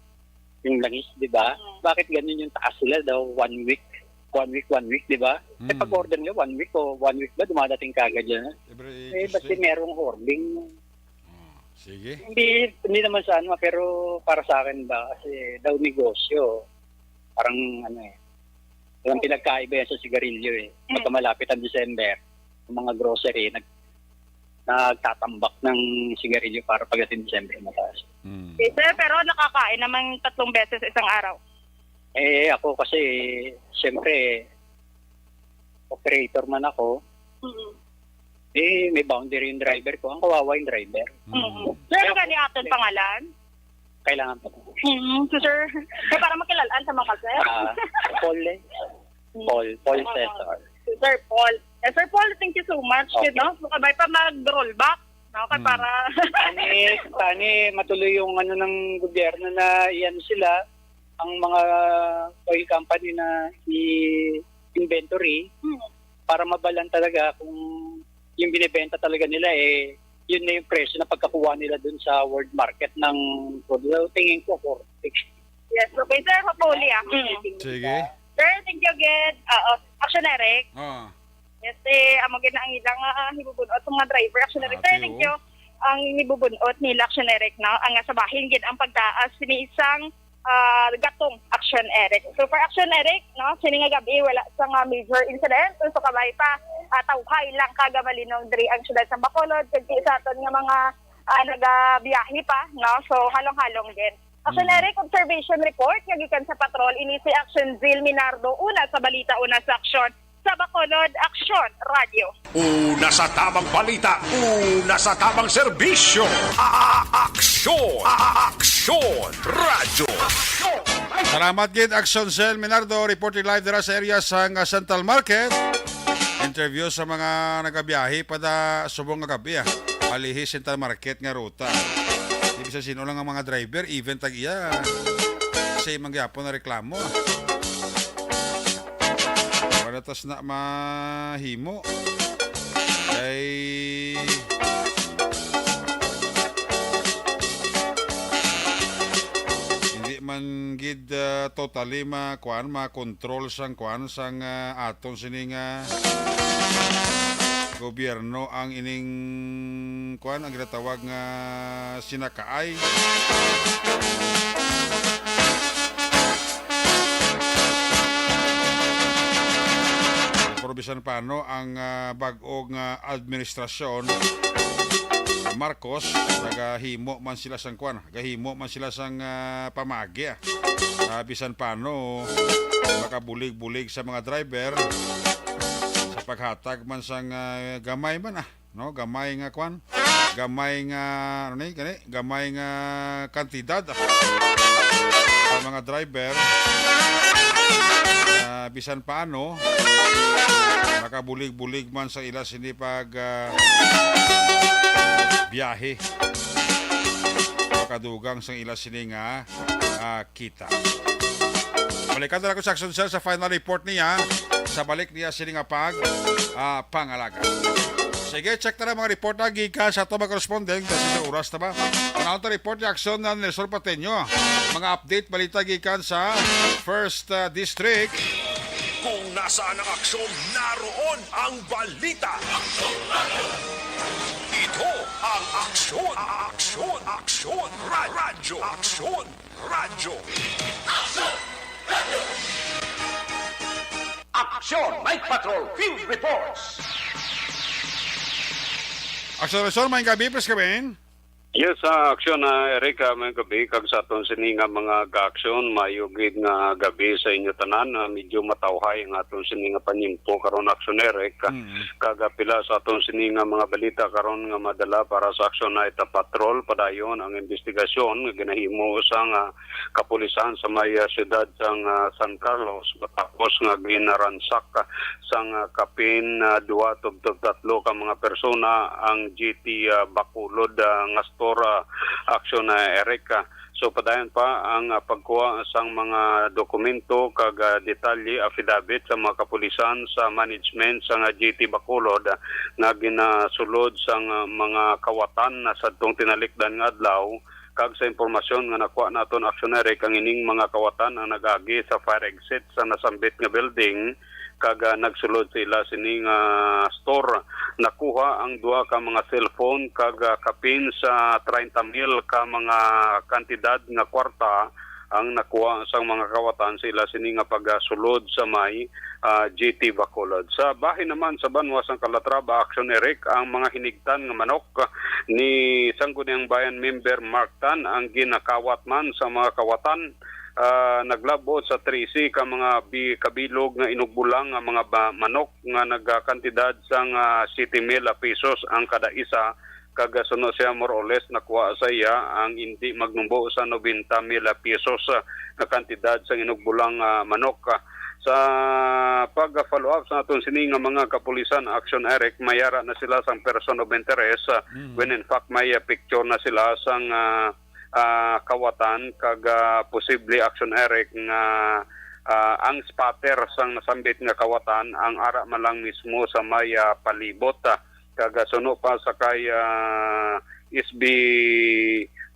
yung langis, di ba? Mm. Bakit ganun yung taas sila daw one week, one week, one week, di ba? Eh Mm. pag-order nila one week o one week ba dumadating kagad yan? Every Eh, basta Tuesday. merong hoarding. Oh, sige. Hindi, hindi naman sa ano, pero para sa akin ba, kasi daw negosyo, parang ano eh, parang pinagkaiba yan sa sigarilyo eh. Mm. Pagka malapit ang December, ang mga grocery, nag, nagtatambak ng sigarilyo para pagdating December mataas. Mm. Okay, sir, pero nakakain naman tatlong beses sa isang araw? Eh, ako kasi, siyempre, operator man ako, Mm. eh, may boundary yung driver ko. Ang kawawa yung driver. Mm. Mm. Sir, ang gani aton pangalan? Kailangan pa. Mm, so, sir, eh, para makilalaan sa mga sir? Ah, Paul eh. Mm. Paul, Paul Oo. Cesar. Si Sir Paul. Eh, Sir Paul, thank you so much. Okay. Kid, no? So, kabay pa mag-rollback, no? Kay Mm. para Tani, tani, matuloy yung ano ng gobyerno na iyan sila, ang mga oil company na i-inventory Mm. para mabalan talaga kung yung binibenta talaga nila, eh, yun na yung presyo na pagkakuha nila dun sa world market ng crude. So, tingin ko, forty-six. Yes, okay, sir. Hopefully, ah. Mm. Sige. Sir, thank you again. Oo. Action, Eric. Oo. Yes, eh, amo gid na ang ilang, ah, hibubun-ot sa mga driver. Action, Eric. Sir, Ate, thank oh. you. Ang hibubun-ot nila, Action, Eric, no? Ang, ah, sa bahin gid ang pagtaas ni isang, ah, gatong, Action, Eric. So, for Action, Eric, no? Sini nga gabi, wala sa nga major incident. So, kabay pa, ah, tawhay lang kag malinong diri ang syudad sa Bacolod. Kag sa aton nga mga, ah, nagabiyahe pa, no? So, halong-halong din. Action, Mm. Eric, observation report nga gikan sa patrol. Ini si Action Zil Minardo, una sa balita, una sa aksyon. Sa Bacolod, Aksyon Radio. Una sa tamang balita, una sa tamang serbisyo. A-, a-, aksyon, a-, a-, aksyon, radyo. Salamat gid, Action Zil Minardo, reporting live dira sa area sang, ah, Central Market. Interview sa mga nagabiyahe pada subong nga gabi, ah. Palihi Central Market nga ruta. Di bisan sino lang ang mga driver, even tag iya. Sa imong gyapon na reklamo, ah. Wala tas na mahimo. Kay hindi man gid, ah, totally ma-, kuan, ma-control sang kuan, sang, ah, aton sini nga gobyerno ang ining kuan, ang ginatawag nga sinakaay. Pero bisan pa, no, ang, ah, bag-o nga administrasyon, Marcos, nagahimo man sila sang kuan, nagahimo man sila sang, ah, pamagi, ah. Ah, bisan pa, no, makabulig-bulig sa mga driver sa paghatag man sang, ah, gamay man, ah, no, gamay nga kuan, gamay nga, ano ni, gani, gamay nga kantidad sa mga driver, ah, bisan paano makabulig-bulig man sa ila sini pag, ah, biyahe, makadugang sa ila sini nga, ah, kita. Balikan na lang ko sa Action Sir sa final report niya sa balik niya sini nga pag, ah, pangalaga. Sige, check na lang mga report na gikan sa ato mga correspondent kasi sa oras na ba. Panahon ta report ni Action na Nelson Pateño. Mga update balita gikan sa First, ah, District. Kung nasaan ang aksyon, naroon ang balita. Ito ang Aksyon, Aksyon, Aksyon, Ra- Radyo, Aksyon, Radyo. Aksyon, Night Patrol Field Reports. Action Resort, may gabi, please, Kevin. Yes, sa aksyon na Eric, ah, may gabi kag sa aton sini nga mga ka-aksyon, mayo gid nga gabi sa inyo tanan. Ah, medyo matawhay ang aton sini nga panyempo karon, aksyon Eric. Mm. Kag, ah, pila sa aton sini nga mga balita karon nga madala para sa aksyon na ita patrol, padayon ang investigasyon nga ginahimo sa nga kapulisan sa may, ah, siyudad sang, ah, San Carlos matapos nga ginaransak, ah, sang, ah, kapin, ah, duha tubtob tatlo ka mga persona ang G T, ah, Bacolod, ah, nga store, ah, aksyon na Eric, ah. So, padayon pa ang, ah, pagkuha sang mga dokumento kag, ah, detalye, affidavit sa mga kapulisan sa management sang, ah, G T Bacolod, ah, nga ginasulod sang, ah, mga kawatan na sadtong tinalikdan nga adlaw. Kag sa impormasyon nga nakuha naton, aksyon Eric, ang ining mga kawatan ang nag-agi sa fire exit sa nasambit nga building kag, ah, nagsulod sa ila sini nga store. Nakuha ang duha ka mga cellphone kag, ah, kapin sa treinta mil ka mga kantidad nga kwarta ang nakuha sang mga kawatan sa ila sini nga pagsulod sa may, ah, G T Bacolod. Sa bahin naman sa banwa sang Calatrava, aksyon Eric, ang mga hinigtan nga manok ni Sangguniang Bayan member Mark Tan ang ginakawat man sa mga kawatan. Ah, naglab-ot sa trese ka mga bi-, kabilog nga inugbulang nga mga ba-, manok nga nagakantidad sang, ah, siyete mil pesos ang kada isa, kag suno siya more or less nakuha sa iya ang indi magnumbo sa nobenta mil pesos, ah, nga kantidad sang inugbulang, ah, manok. Sa pag-follow up sa aton sini nga mga kapulisan, aksyon Eric, mayara na sila sang person of interest, ah, Mm. when in fact may, ah, picture na sila sang, ah, ah, kawatan kag, ah, posible, aksyon Eric, nga, ah, ang spotter sang nasambit nga kawatan ang ara man lang mismo sa may, ah, palibot, ah, kag, ah, suno pa sa kay, ah, S B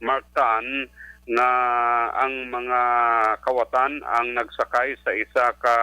Mark Tan nga ang mga kawatan ang nagsakay sa isa ka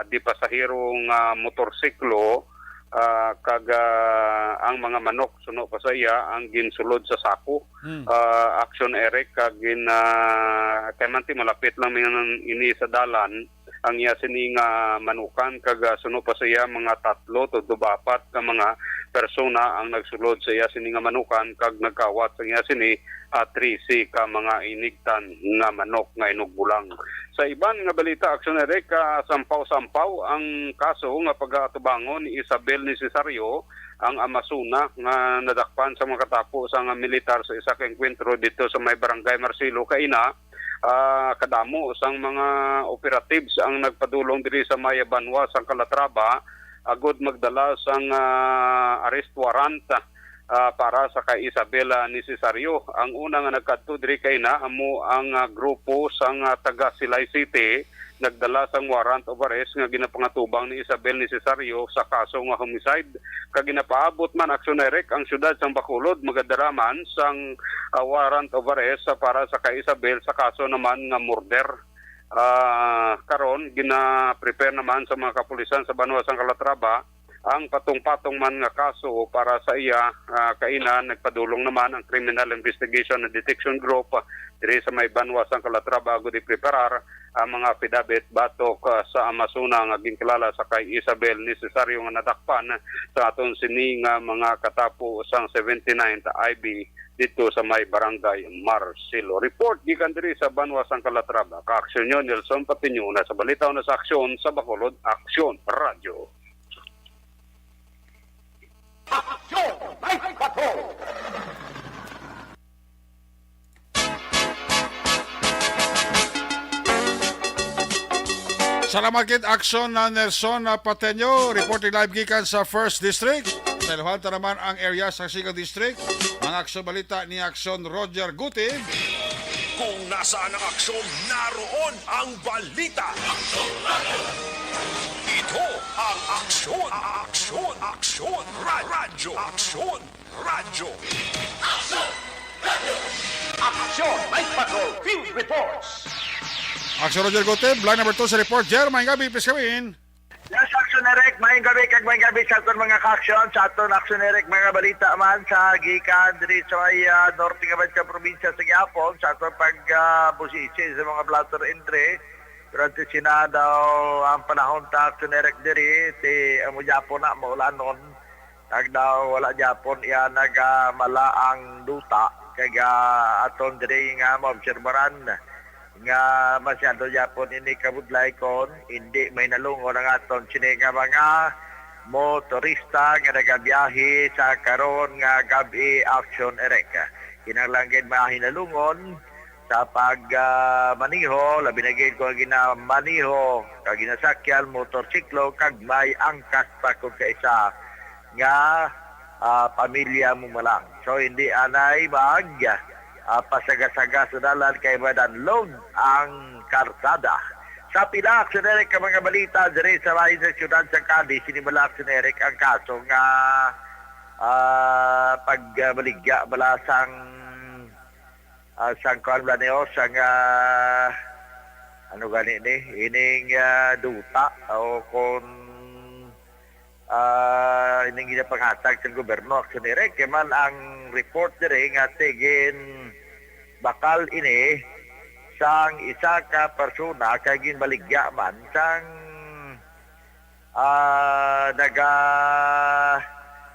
di pasahero nga motorsiklo, ah, kag, ah, ang mga manok suno pa sa iya ang ginsulod sa sako. Hmm. Ah, aksyon Eric, kag gin, ah, kay man ti malapit lang mi ini sa dalan, ang iya sini nga manukan kag, ah, suno pa sa iya mga tatlo to apat ka mga persona ang nagsulod sa iya sini nga manukan kag nagkawat sa iya sini, ah, trese ka mga inigtan nga manok nga inugbulang. Sa iban nga balita, aksyon Eric, ah, sampaw-sampaw ang kaso nga pag-atubangon ni Isabel ni Cesario, ang Amazona nga nadakpan sa mga katapo sa nga militar sa isa ka engkwentro dito sa may barangay Marcelo kaina, ah, kadamo sang mga operatives ang nagpadulong diri sa may banwa sang Calatrava agud magdala sang, ah, arrest warrant, ah, para sa kay Isabela Necesario. Ang una nga nagkadto diri kaina amo ang, ah, grupo sang, ah, taga Silay City nagdala sang warrant of arrest nga ginapangatubang ni Isabel Necesario sa kaso nga homicide. Kag ginapaabot man, aksyon Eric, ang siyudad sang Bacolod magadala man sang, ah, warrant of arrest sa para sa kay Isabel sa kaso naman nga murder. Ah, karon, gina-prepare naman sa mga kapulisan sa banwa sang Calatrava ang patong-patong man nga kaso para sa iya, ah, kaina nagpadulong naman ang Criminal Investigation and Detection Group, ah, diri sa may banwa sang Calatrava agud ipreparar ang mga affidavit batok, ah, sa Amazona nga ginkilala sa kay Isabel Necesario nga nadakpan sa aton sini nga mga katapo sang seventy-ninth I B dito sa may barangay Marcelo. Report gikan diri sa banwa sang Calatrava. Kaaksyon nyo, Nelson Patiño, na sa balita o na sa aksyon sa Bacolod Aksyon Radyo. Aksyon Night Patrol! Salamat gid, Aksyon na Nelson na Pateño, reporting live gikan sa First District. Sa iluhan ta naman ang area sa Siga District. Mga aksyon balita ni Aksyon Roger Guti. Kung nasaan ang aksyon, naroon ang balita. Ito ang Aksyon, Aksyon, Aksyon, Ra- Radyo, Aksyon, Radyo. Aksyon Night Patrol Field Reports. Aksyon Roger Guti, line number two sa report. Jer, may gabi, please come in. Yes, Aksyon Eric, may gabi kag may gabi sa aton mga ka-aksyon, sa aton Aksyon Eric, mga balita man sa gikan diri sa may, ah, norte nga bansa probinsya sa gihapon, sa aton pag, ah, busisi sa mga blotter entry. Durante sina daw ang panahon ta Aksyon Eric diri, ti amo gihapon na maulanon. Kag daw wala gihapon iya nagamala ang duta, kag, ah, aton diri nga maobserbaran nga masyado gihapon ini kabudlay kon hindi mahinalungon ang aton sini nga mga motorista nga nagabiyahe sa karon nga gab-i, Aksyon Eric. Kinahanglan gid mahinalungon sa pag, ah, maniho, labi na gid kung ginamaniho kag ginasakyan motorsiklo kag may angkas pa kung kaisa nga, ah, pamilya mo malang. So, hindi anay mag, ah, pasaga-saga sa dalan kay madanlog ang karsada. Sa pila, Aksyon Eric, ang mga balita diri sa lain sa siyudad sa Cadiz, sini bala, Aksyon Eric, ang kaso nga, ah, pagbaligya bala sang, ah, sang kuan bala niyo, sang, ah, ano gani ni, ining, ah, duta o kung, ah, ining ginapanghatag sang gobyerno, Aksyon Eric, kay man ang report diri nga tigin bakal ini sang isa ka persona kay ginbaligya man sang, ah, naga-,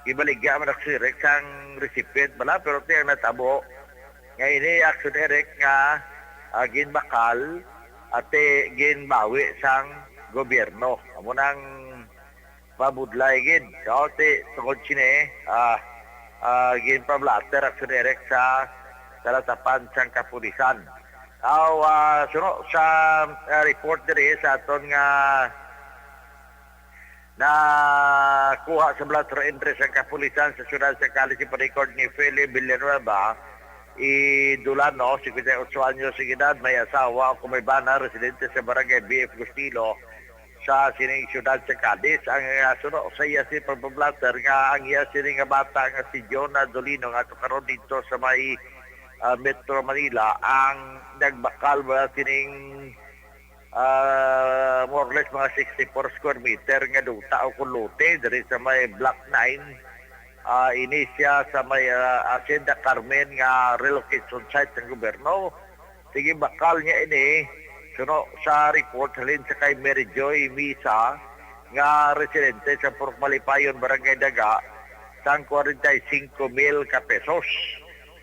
ginbaligya man, Aksyon Eric, sang recipient bala, pero ti ang natabo nga ini, Aksyon Eric, nga, ah, ginbakal, ati ginbawi sang gobyerno. Amo nang mabudlay gid. So, ti, tungod sini, ah, ah, ginpablatter, Aksyon Eric, sa talatapan sang kapulisan. Aw, ah, suno sa, ah, report diri sa aton nga nakuha sa blotter entry sang kapulisan sa siyudad sa Cadiz, ipa-record ni Philip Villanueva Idulano, singkwenta y otso anyos ang edad, may asawa o kung may bana, residente sa barangay B F Gustilo, sa sining siyudad sa Cadiz. Ang, ah, suno sa iya si pagpablatter nga ang iya sining nga bata nga si Jonah Dolino nga ato karon dito sa may, ah, Metro Manila ang nagbakal ba sining, ah, more or less mga sixty-four square meter nga duta o kung lote diri sa may Block nine. Ah, ini siya sa may, ah, Hacienda Carmen nga relocation site sang gobyerno. Sige, bakal niya ini, suno sa report halin sa kay Mary Joy Misa, nga residente sa Purok Malipayon, Barangay Daga, sang kwarenta y singko mil ka pesos.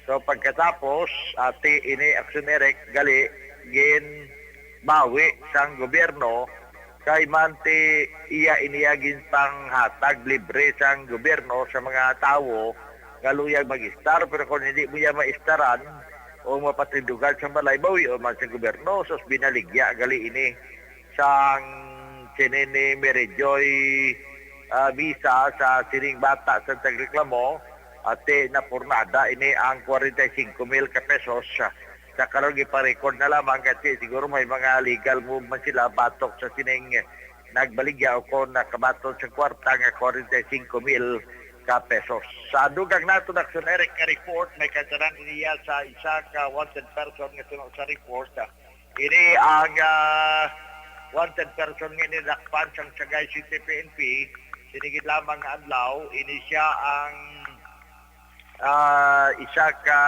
So, pagkatapos, ati ini, Aksyon Eric, gali, ginbawi sang gobyerno, kay man ti iya iniya ginpanghatag libre sang gobyerno sa mga tawo nga luyag mag-istar, pero kung hindi mo iya maistaran o mapatindugan sa balay, bawion man sa gobyerno. Sus, binaligya gali ini sang sini ni Mary Joy, ah, Bisa sa sining bata sa tagreklamo, ate, napurnada ini ang kwarenta y singko mil ka pesos. Sa karon, gipa-record na lamang kasi siguro may mga legal move man sila batok sa sining nagbaligya o kung nakabaton sa kwarta nga kwarenta y singko mil ka pesos. Sa dugang nato na Aksyon Eric nga report, may kantanan niya sa isa ka wanted person nga suno sa report. Ini ang, ah, wanted person nga nilakpan sang Sagay City P N P. Sinigit lamang nga adlaw, ini siya ang, ah, isa ka,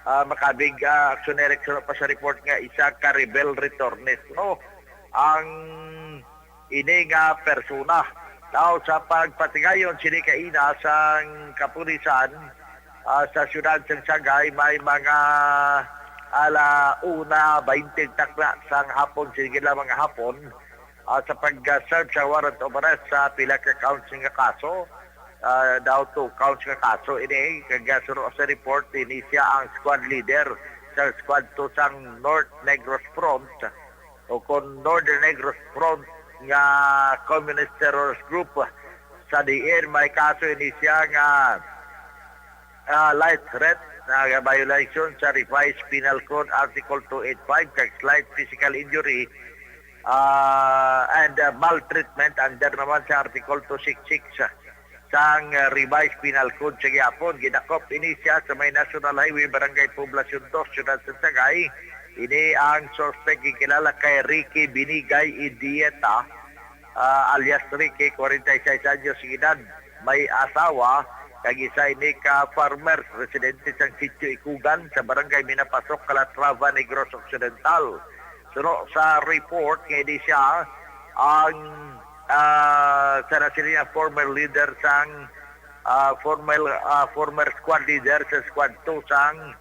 ah, makabig, ah, Aksyon Eric, suno pa sa report nga isa ka rebel returnees, no? Ang ini nga persona. Now, sa pagpatigayon sini kaina sang kapulisan, ah, sa siyudad sang Sagay, may mga ala una baynte takna sang hapon, sige lang mga hapon, ah, sa pag-serve sa warrant of arrest sa pila ka counts nga kaso. Ah, daw two counts nga kaso ini, kag, ah, suno sa report, ini siya ang squad leader sa Squad two sang North Negros Front. o kon Northern Negros Front nga communist terrorist group, sa diin may kaso ini siya nga, ah, light threat, ah, violation sa Revised Penal Code Article two eight five kag slight physical injury, ah, and, ah, maltreatment under naman sa Article two six six sang, ah, Revised Penal Code sa gihapon. Gidakop ini siya sa may National Highway, Barangay Poblacion Dos, Siyudad sa Sagay. Ini ang suspect gikilala kay Ricky Binigay Idieta, ah, alias Ricky, forty-six anyos edad, may asawa, kag isa ini ka farmer, residente sang Sitio Ikugan sa Barangay Minapasok, Calatrava, Negros Occidental. Suno sa report nga ini siya ang, ah, sa nasiling nga former leader sang, ah, former, ah, former squad leader sa Squad two sang,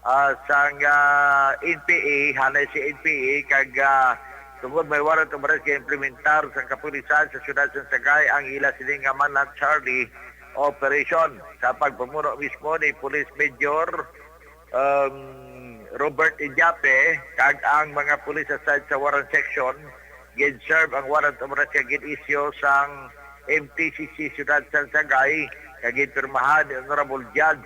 ah, sang, ah, N P A, hanay si N P A, kag, ah, tungod may warrant of arrest ga-implementar sa kapulisan sa siyudad sa Sagay ang ila sining nga Manhunt Charlie operation sa pagpamuno mismo ni Police Major, um, Robert Idiape, kag ang mga pulis aside sa warrant section, gin-serve ang warrant of arrest nga gin-issue sang M T C C Siyudad sang Sagay, kag ginpirmahan ni Honorable Judge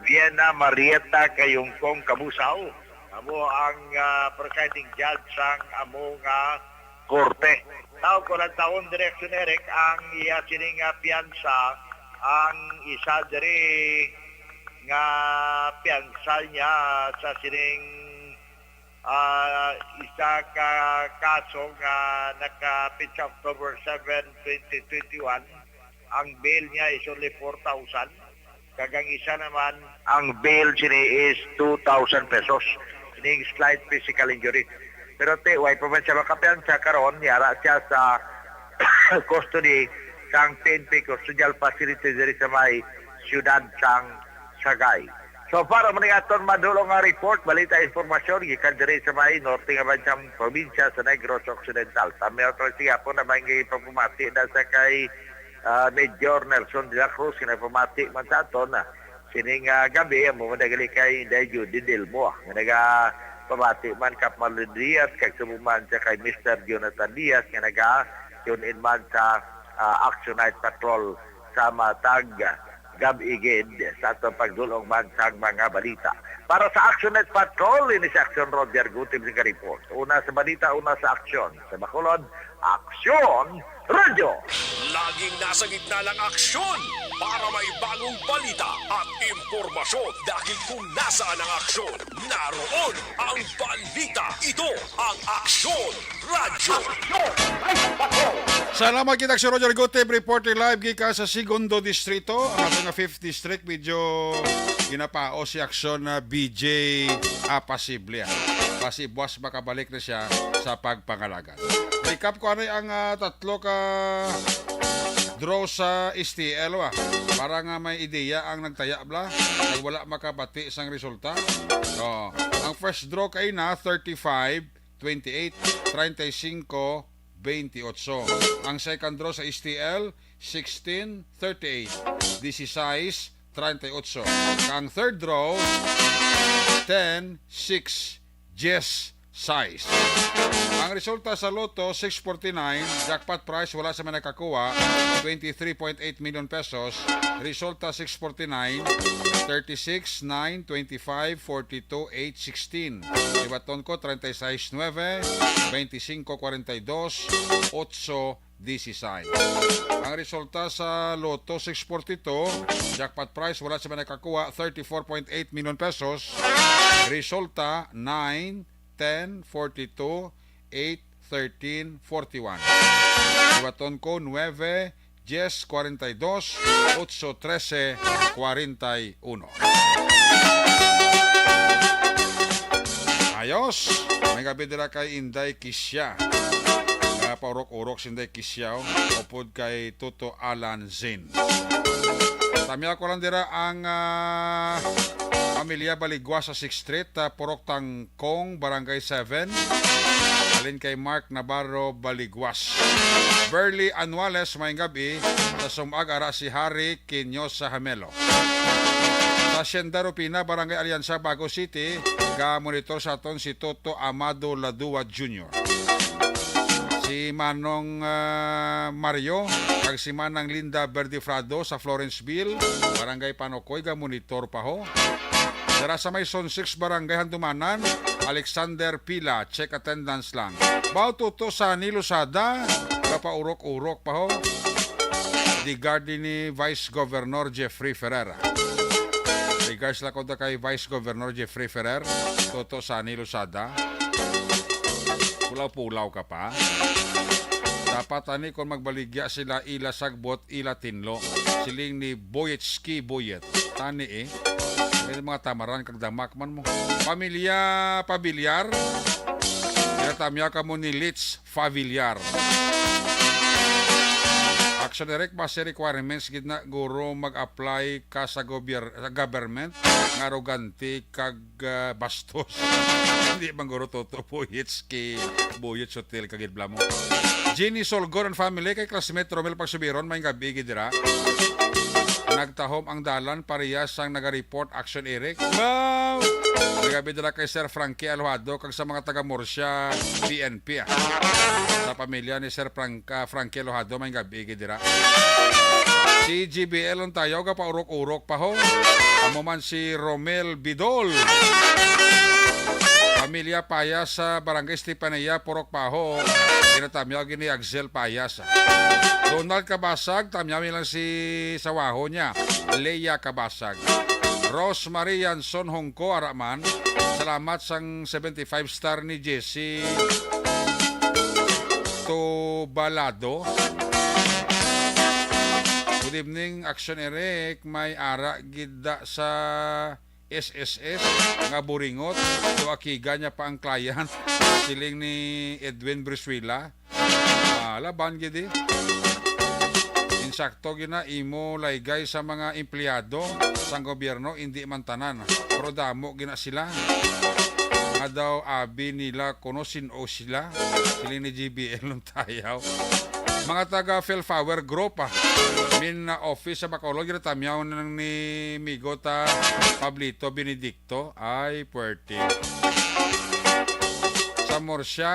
Vienna Marietta Cayongcong Cabusao, amo ang, ah, presiding judge sang amo nga korte. Tawag ko lang taon, Direksyon Eric, ang iya sining nga piyansa, ang isa diri nga piyansa niya sa sining, ah, isa ka kaso nga nakapit sa October seven, twenty twenty-one, ang bail niya is only four thousand. Kag ang isa naman, ang bail sini is two thousand pesos. Ining slight physical injury. Pero ti, way pa man siya makapiyansa karon, yara siya sa custody sang P N P custodial facility diri sa may siyudad sang Sagay. So far, amo ni aton madulong nga report, balita, impormasyon gikan diri sa may norte nga bansang probinsya sa Negros Occidental. Tami otra siya po na may ipapamati na sa kay, ah, Major Nelson de la Cruz, nga nagpamati man sa aton, ah, sining, ah, gabi, amo man gali kay Inday Judy Delmo, ah, nga nagapamati man kap Marlon Diaz, kag subong man sa kay Mister Jonathan Diaz, nga naga-tune in man sa, ah, Action Night Patrol sa matag gab-i gid sa aton pagdulong man sang mga balita. Para sa Action Night Patrol, ini si Action Roger Gutib sa report. Una sa balita, una sa aksyon. Sa Bacolod, Aksyon Radyo. Laging nasa gitna ng aksyon para may bagong balita at impormasyon, dahil kung nasaan ang aksyon, naroon ang balita. Ito ang Aksyon Radyo. Salamat kita, Aksyon Roger Gutib, reporting live gikan sa Segundo Distrito. Ang ato nga fifth District, medyo ginapaos si Aksyon na B J, ah, Pasible, ah. Basi buwas makabalik na siya sa pagpangalagad. Recap ko anay ang, ah, tatlo ka draw sa S T L, ah. Para nga may ideya ang nagtaya, bla, nag wala makabati sang resulta. Oh, ang first draw kay na thirty-five, twenty-eight, treinta y cinco, veintiocho. Ang second draw sa S T L, sixteen, thirty-eight, dieciséis, treinta y ocho. Ang third draw, ten, six, diez, sais. Ang resulta sa Lotto, six forty-nine, jackpot prize, wala sa may nakakuha, twenty-three point eight million pesos. Resulta, six forty-nine, thirty-six, nine, twenty-five, forty-two, eight, sixteen. Ibaton ko, treinta y seis nueve, veinticinco cuarenta y dos, ocho dieciséis. Ang resulta sa Lotto six forty-two, jackpot prize, wala sa may nakakuha, thirty-four point eight million pesos. Resulta, nine, ten, forty-two, eight, thirteen, forty-one. Ibaton ko, nueve, diez, cuarenta y dos, ocho, trece, cuarenta y uno. Ayos! May gabi dira kay Inday Kisya. Nga paurok-urok si Inday Kisya, oh. Upod kay Toto Alan Zin. Tamiya ko lang dira ang, ah, pamilya Baligwas sa Sixth Street, ah, Purok Tangkong, Barangay seven. Halin kay Mark Navarro Baligwas. Burley Anuales, maayong gabi. Sa sumag ara si Harry Quinosa Hamelo. Hacienda Rupina, Barangay Alianza, Bago City, ga-monitor sa aton si Toto Amado Ladua Junior. Si Manong, ah, Mario kag si Manang Linda Verdifrado sa Florenceville, Barangay Panocoy, ga-monitor pa ho. Dira sa may Zone six Barangay Handumanan, Alexander Pila, check attendance lang. Bao Toto Sani Losada, gapaurok-urok pa ho. Di guard ni Vice Governor Jeffrey Ferrer. Regards lang ko da kay Vice Governor Jeffrey Ferrer, Toto Sani Losada. Pulaw-pulaw ka pa. Dapat ani kung magbaligya sila, ila sagbot, ila tinlo. Siling ni Boyetski Boyet. Tani eh. May mga tamaran kag damak man mo. Pamilya Pabiliar. Tinatamya ka mo ni Litz Favillar. Action Direct, base requirements gid na, guro, mag-apply ka sa gobyerno, sa government nga arogante kag, ah, bastos. Hindi man guro, Toto Boyets kay Boyets Hotel kagid bla mo. Jeannie Solgor and family, kay classmate Romel Pagsubiron, may gabi gid dira. Nagtahom ang dalan, parehas sang naga-report, Action Eric. Wow! May gabi dira kay Sir Frankie Alojado kag sa mga taga Murcia P N P, ah. Sa pamilya ni Sir Frank-, ah, Frankie Alojado, may gabi gid dira. Si G B L ang tayaw, gapaurok-urok pa ho. Amo man si Romel Bidol. Pamilya Payas sa Barangay Estefania, Purok Paho. Ginatamyaw gini Axel Payas. Donald Kabasag, tamyaw lang si sawaho niya, Leia Kabasag. Rosemary Yanson Hongko, ara man. Salamat sang seventy-five star ni Jesse Tubalado. Good evening, Action Eric. May ara gid da sa S S S nga buringot. Do akiga niya pa ang client. Siling ni Edwin Brizuela. Ah, laban gid eh. Insakto gina imo laygay sa mga empleyado sang gobyerno, indi man tanan, pero damo gina sila. Nga daw abi nila kuno sin-o sila, siling ni G B L Tayaw. Mga taga Phil Power Group, ah, min, ah, office sa Bacolod, ginatamyaw nang ni Migo ta Pablito Benedicto. To, ay, puwerte. Sa Murcia,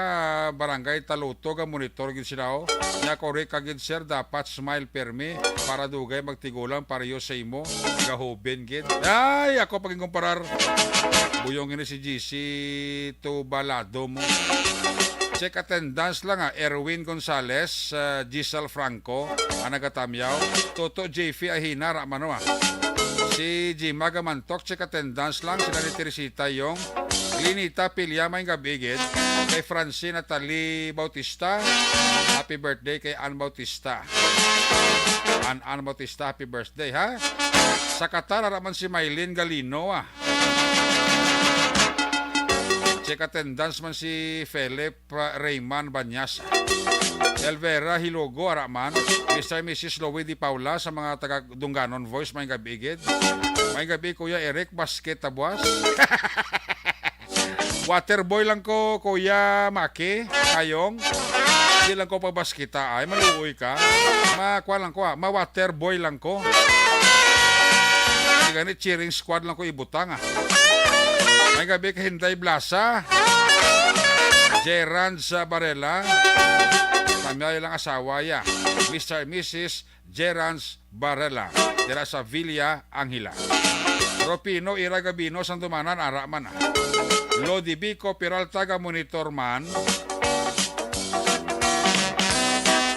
Barangay Taluto, ga-monitor gid sila, oh. Nya, correct ka gid, sir, dapat smile permi para dugay magtigulang pareho sa imo. Gahuben gid. Ay, ako pagin kumparar. Buyong ini si G C Tubalado mo. Check attendance lang, ah. Erwin Gonzales, ah, Giselle Franco, ang nagatamyaw. Toto J F Ahina, ra man, ah. Si Jima Gamantok, check attendance lang. Sila ni Teresita Yong. Glinita Pilya, may gabi gid. Kay Francine Natalie Bautista, happy birthday kay Ann Bautista. Ann, Ann Bautista, happy birthday, ha? Sa Qatar, ara man si Mylene Galino, ah. Check attendance man si Philip, ah, Rayman Banyas. Elvera Hilogo, ara man. Mister and Missus Louie Di Paula sa mga taga Dunganon Voice, may gabi gid. May gabi, Kuya Eric, basket tabuas. Water boy lang ko, Kuya Maki, kayong. Di lang ko pabaskita, ay, maluoy ka. Ma, kuwan lang ko, ah. Ma-water boy lang ko. Di gani, cheering squad lang ko ibutang, ah. May gabi, Kahinday Blasa. Gerald sa Barela. Tamyaw lang asawa ya. Mister and Missus Gerans Barela, dira sa Villa Angela. Rufino Ira Gabino, sang dumanan, ara man, ah. Lodi Bico Peralta, ga-monitor man.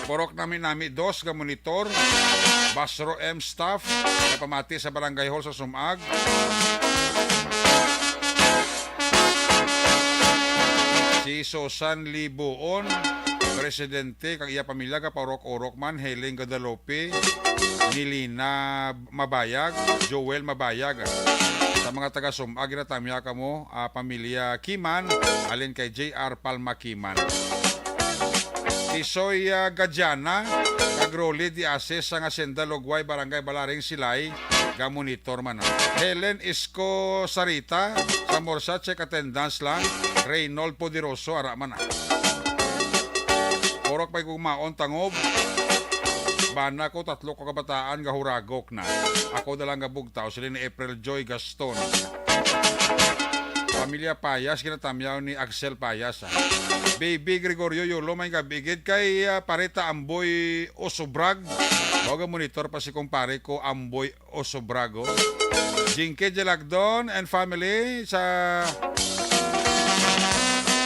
Purok Nami-Nami dos, ga-monitor. Basro M staff, nagpamati sa Barangay Hall sa Sumag. Si Susan Libuon, presidente, kag iya pamilya, gapaurok-urok man. Helen Guadalupe, Nilina Mabayag, Joel Mabayag. Sa mga taga Sumag, ginatamya kamo, ah, pamilya Kiman, halin kay J R Palma Kiman. Tisoy, ah, Gadiana, kag Rolly Diases, sang Hacienda Lugway, Barangay Balaring, Silay, ga-monitor man, ah. Helen Isko Sarita, sa Morsa, check attendance lang. Reynold Poderoso, ara man, ah. Purok pa'y kumaon, tangob. Bana ko, tatlo ka kabataan nga huragok na. Ako na lang nga bugtaw, sila ni April Joy Gaston. Pamilya Payas, ginatamyaw ni Axel Payas, ha. Baby Gregorio Yulo, may gabi gid kay, ah, Pareta Amboy Osobrag. Mao nga monitor pa si kumpare ko, Amboy Osobrago. Jinky Gelagdon and family sa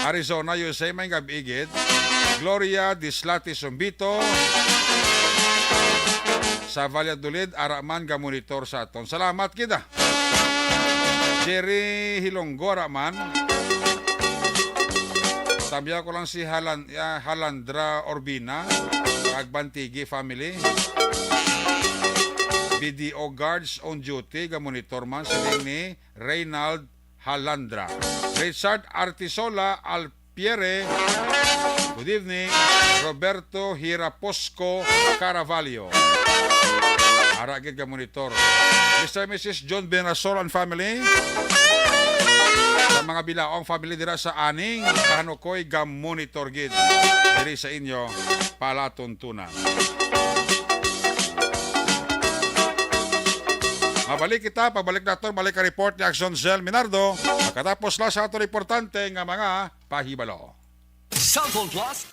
Arizona, U S A, may gabi gid. Gloria Dislati Sumbito sa Valladolid, ara man ga monitor sa aton. Salamat gid, ah. Jerry Hilonggo, ara man. Tamyaw ko lang si Halan-, ah, Halandra Urbina, kag Bantigi family. B D O guards on duty, ga monitor man, siling ni Reynald Halandra. Richard Artisola Alpiere, good evening. Roberto Hiraposco Caravalho. Ara gid ga monitor. Mister Missus John Benasor and family. Sa mga Bilaong family dira sa Aning, Pahanukoy, ga monitor gid diri sa inyo palatuntunan. Mabalik kita, pabalik naton, balik ang report ni Action Zell Minardo. Makatapos lang sa aton importante nga mga pahibalo. Cellphone Plus.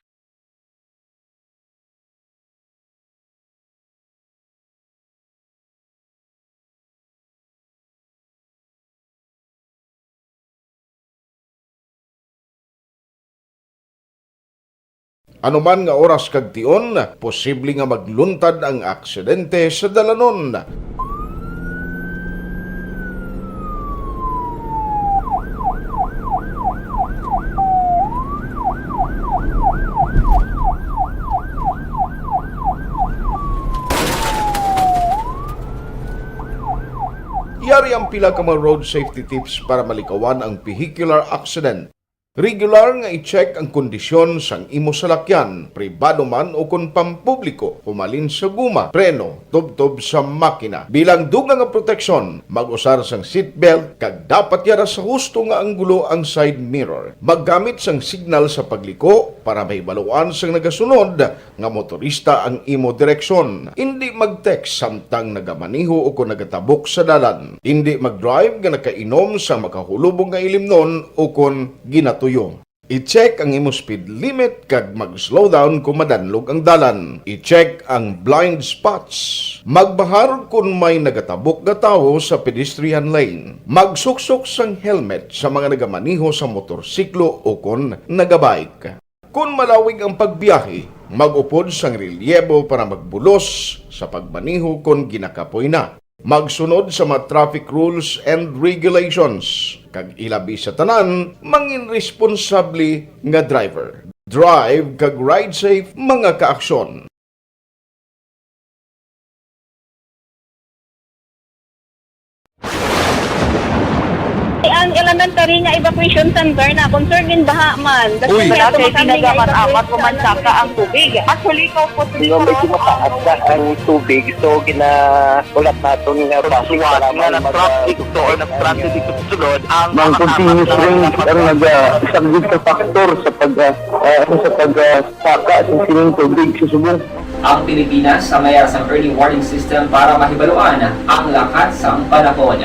Ano man nga oras kag tion, posible nga magluntad ang aksidente sa dalanon. Yari ang pila ka mga road safety tips para malikawan ang vehicular accident. Regular nga i-check ang kondisyon sang imo salakyan, pribado man o kon pampubliko, humalin sa guma, preno, tubtob sa makina. Bilang dugang nga proteksyon, mag-usar sang seatbelt kag dapat yara sa husto nga anggulo ang side mirror. Maggamit sang signal sa pagliko para mahibaluan sang nagasunod nga motorista ang imo direksyon. Indi mag-text samtang nagamaneho o kon nagatabok sa dalan. Indi mag-drive nga nakainom sa makahulubong nga ilimnon o kon ginatuyo. I-check ang imo speed limit kag mag-slow down kon madanlog ang dalan. I-check ang blind spots. Magbahar kon may nagatabok nga tawo sa pedestrian lane. Magsuksok sang helmet sa mga nagamaneho sa motorsiklo o kon nagabike. Kon malawig ang pagbiyahe, mag-upod sang relyebo para magbulos sa pagmaneho kon ginakapoy na. Magsunod sa mga traffic rules and regulations, kag ilabi sa tanan, mangin responsable nga driver. Drive kag ride safe, mga kaaksyon. Ang elementary nga evacuation center na concern in baha man. Uy. Wala kay tinaga man amat ko man saka ang tubig. Actually, ikaw po, medyo mataas na ang tubig, so gina-, ulat naton nga bus para nga mag-, na-traffic to or na-stranded dito sa sulod ang mga continuous rain ang nag-, ah, isang gid ka factor sa pag, ah, ah, ano, sa pag, ah, saka sa sining tubig sa subong. Ang Pilipinas sa mayara sang early warning system para mahibaluan ang lakat sang panahon.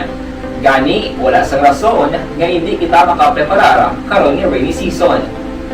Gani, wala sang rason nga indi kita makapreparar karon nga rainy season.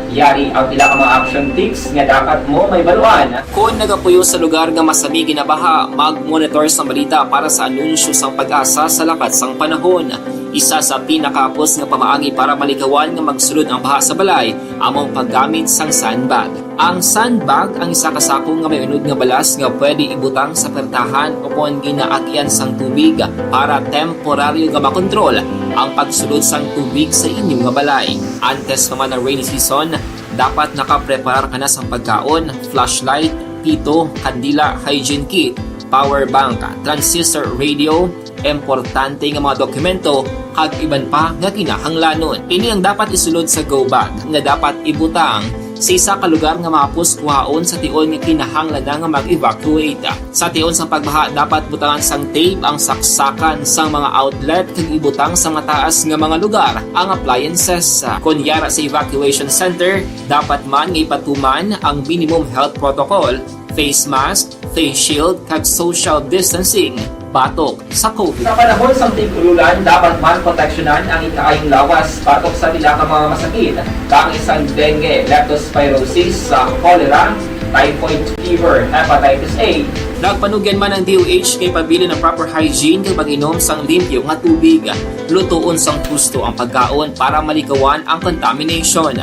Yari ang pila ka mga action tips nga dapat mo mahibaluan. Kon nagapuyo sa lugar nga masami ginabaha, mag-monitor sang balita para sa anunsyo sang PAGASA sa lakat sang panahon. Isa sa pinakahapos nga pamaagi para malikawan nga magsulod ang baha sa balay amo ang paggamit sang sandbag. Ang sandbag ang isa ka sako nga may unod nga balas nga pwede ibutang sa pertahan o kon ginaagyan sang tubig para temporaryo nga makontrol ang pagsulod sang tubig sa inyo nga balay. Antes pa man ang rainy season, dapat nakapreparar ka na sang pagkaon, flashlight, pito, kandila, hygiene kit, power bank, transistor radio, importante nga mga dokumento, kag iban pa nga kinahanglanon. Ini ang dapat isulod sa go bag nga dapat ibutang sa isa ka lugar nga mahapos kuhaon sa tion nga kinahanglan na nga mag-evacuate. Sa tion sang pagbaha, dapat butangan sang tape ang saksakan sang mga outlet kag ibutang sa mataas nga mga lugar ang appliances. Kon yara sa evacuation center, dapat man nga ipatuman ang minimum health protocol, face mask, face shield, kag social distancing batok sa COVID. Sa panahon sang tig-ululan, dapat man proteksyonan ang ikaayong lawas batok sa pila ka mga masakit, kaangay sang dengue, leptospirosis, sa cholera, typhoid fever, hepatitis A. Nagpanugyan man ang D O H nga ipabilin ang proper hygiene kag pag-inom sang limpyo nga tubig. Lutoon sang husto ang pagkaon para malikawan ang contamination.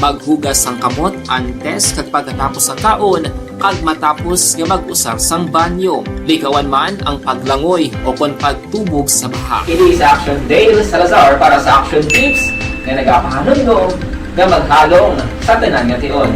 Maghugas sang kamot antes kag pagkatapos sang kaon, kag matapos nga mag-usar sang banyo. Likawan man ang paglangoy o kon pagtubog sa baha. Ini si Action Dale Salazar para sa Action Tips nga nagapahanumdom nga maghalong sa tanan nga tion.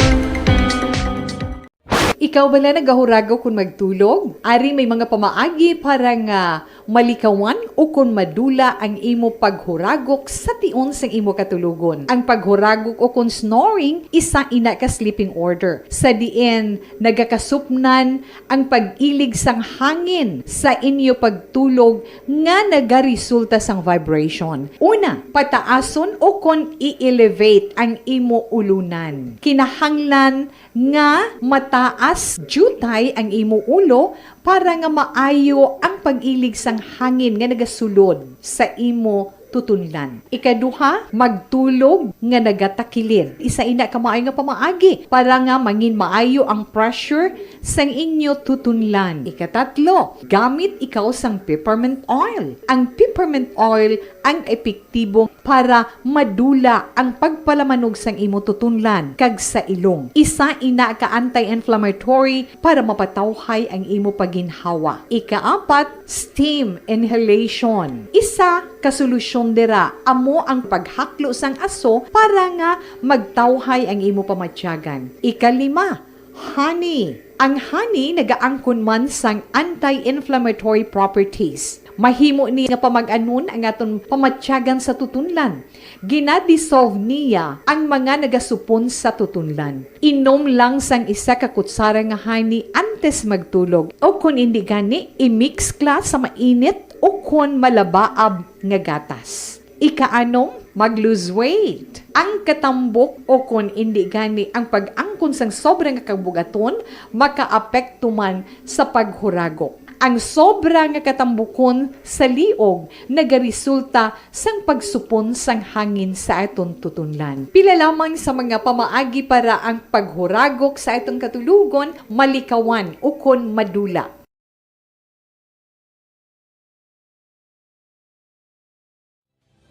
Ikaw bala nagahuragok kon magtulog? Ari may mga pamaagi para nga malikawan o kon madula ang imo paghuragok sa tion sang imo katulogon. Ang paghuragok o kon snoring, isa ina ka sleeping order, sa diin nagakasupnan ang pag-ilig sang hangin sa inyo pagtulog nga nagaresulta sang vibration. Una, pataason o kon i-elevate ang imo ulunan. Kinahanglan nga mataas diutay ang imo ulo para nga maayo ang pag-ilig sang hangin nga nagasulod sa imo tutunlan. Ikaduha, magtulog nga nagatakilid. Isa ina ka maayo nga pamaagi para nga mangin maayo ang pressure sang inyo tutunlan. Ikatatlo, gamit ikaw sang peppermint oil. Ang peppermint oil ang epektibo para madula ang pagpalamanog sang imo tutunlan kag sa ilong. Isa ina ka anti-inflammatory para mapatawhay ang imo paginhawa. Ikaapat, steam inhalation. Isa ka solusyon dira amo ang paghaklo sang aso para nga magtawhay ang imo pamatyagan. Ikalima, honey. Ang honey nagaangkon man sang anti-inflammatory properties. Mahimo ni nga pamag-anon ang aton pamatyagan sa tutunlan. Gina-dissolve niya ang mga nagasupon sa tutunlan. Inom lang sang isa ka kutsara nga honey antes magtulog, o kon indi gani, i-mix kla sa mainit o kon malabaab nga gatas. Ikaanom, mag-lose weight. Ang katambok o kon indi gani ang pag-angkon sang sobra nga kabugaton makaapekto man sa paghuragok. Ang sobra nga katambukon sa liog nagaresulta sang pagsupon sang hangin sa aton tutunlan. Pila lamang sa mga pamaagi para ang paghuragok sa aton katulogon malikawan ukon madula.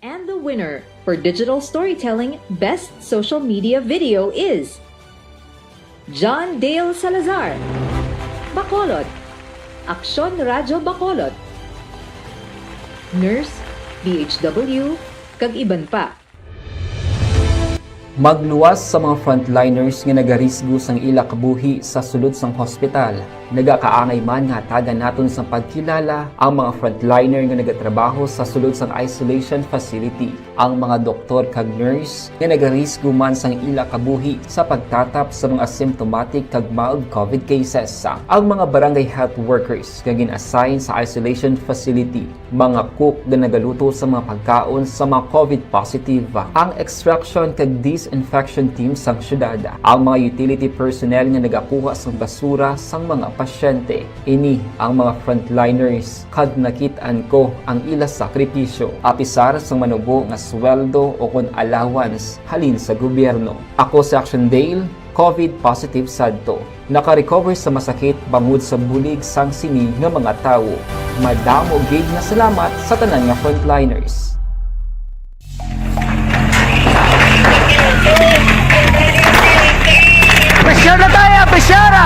And the winner for Digital Storytelling Best Social Media Video is John Dale Salazar, Bacolod, Aksyon Radyo Bacolod, Nurse, D H W, kag iban pa. Magluwas sa mga frontliners nga nagarisgo sang ila kabuhi sa sulod sang hospital. Nagakaangay man nga hatagan naton sang pagkilala ang mga frontliner nga nagatrabaho sa sulod sang isolation facility, ang mga doktor kag nurse nga nagarisgo man sang ila kabuhi sa pagtatap sa mga symptomatic kag mild COVID cases, ang mga barangay health workers nga gin-assign sa isolation facility, mga cook nga nagaluto sa mga pagkaon sa mga COVID positive, ang extraction kag disinfection team sang syudad, ang mga utility personnel nga nagakuha sang basura sang mga pasyente. Ini ang mga frontliners, kag nakit-an ko ang ila sakripisyo, apisar sang manubo nga sweldo o kon allowance halin sa gobyerno. Ako si Action Dale, COVID positive sadto. Naka-recover sa masakit bangod sa bulig sang sini nga mga tawo. Madamo gid nga salamat sa tanan nga frontliners. Pressure na tayo! Pressure na!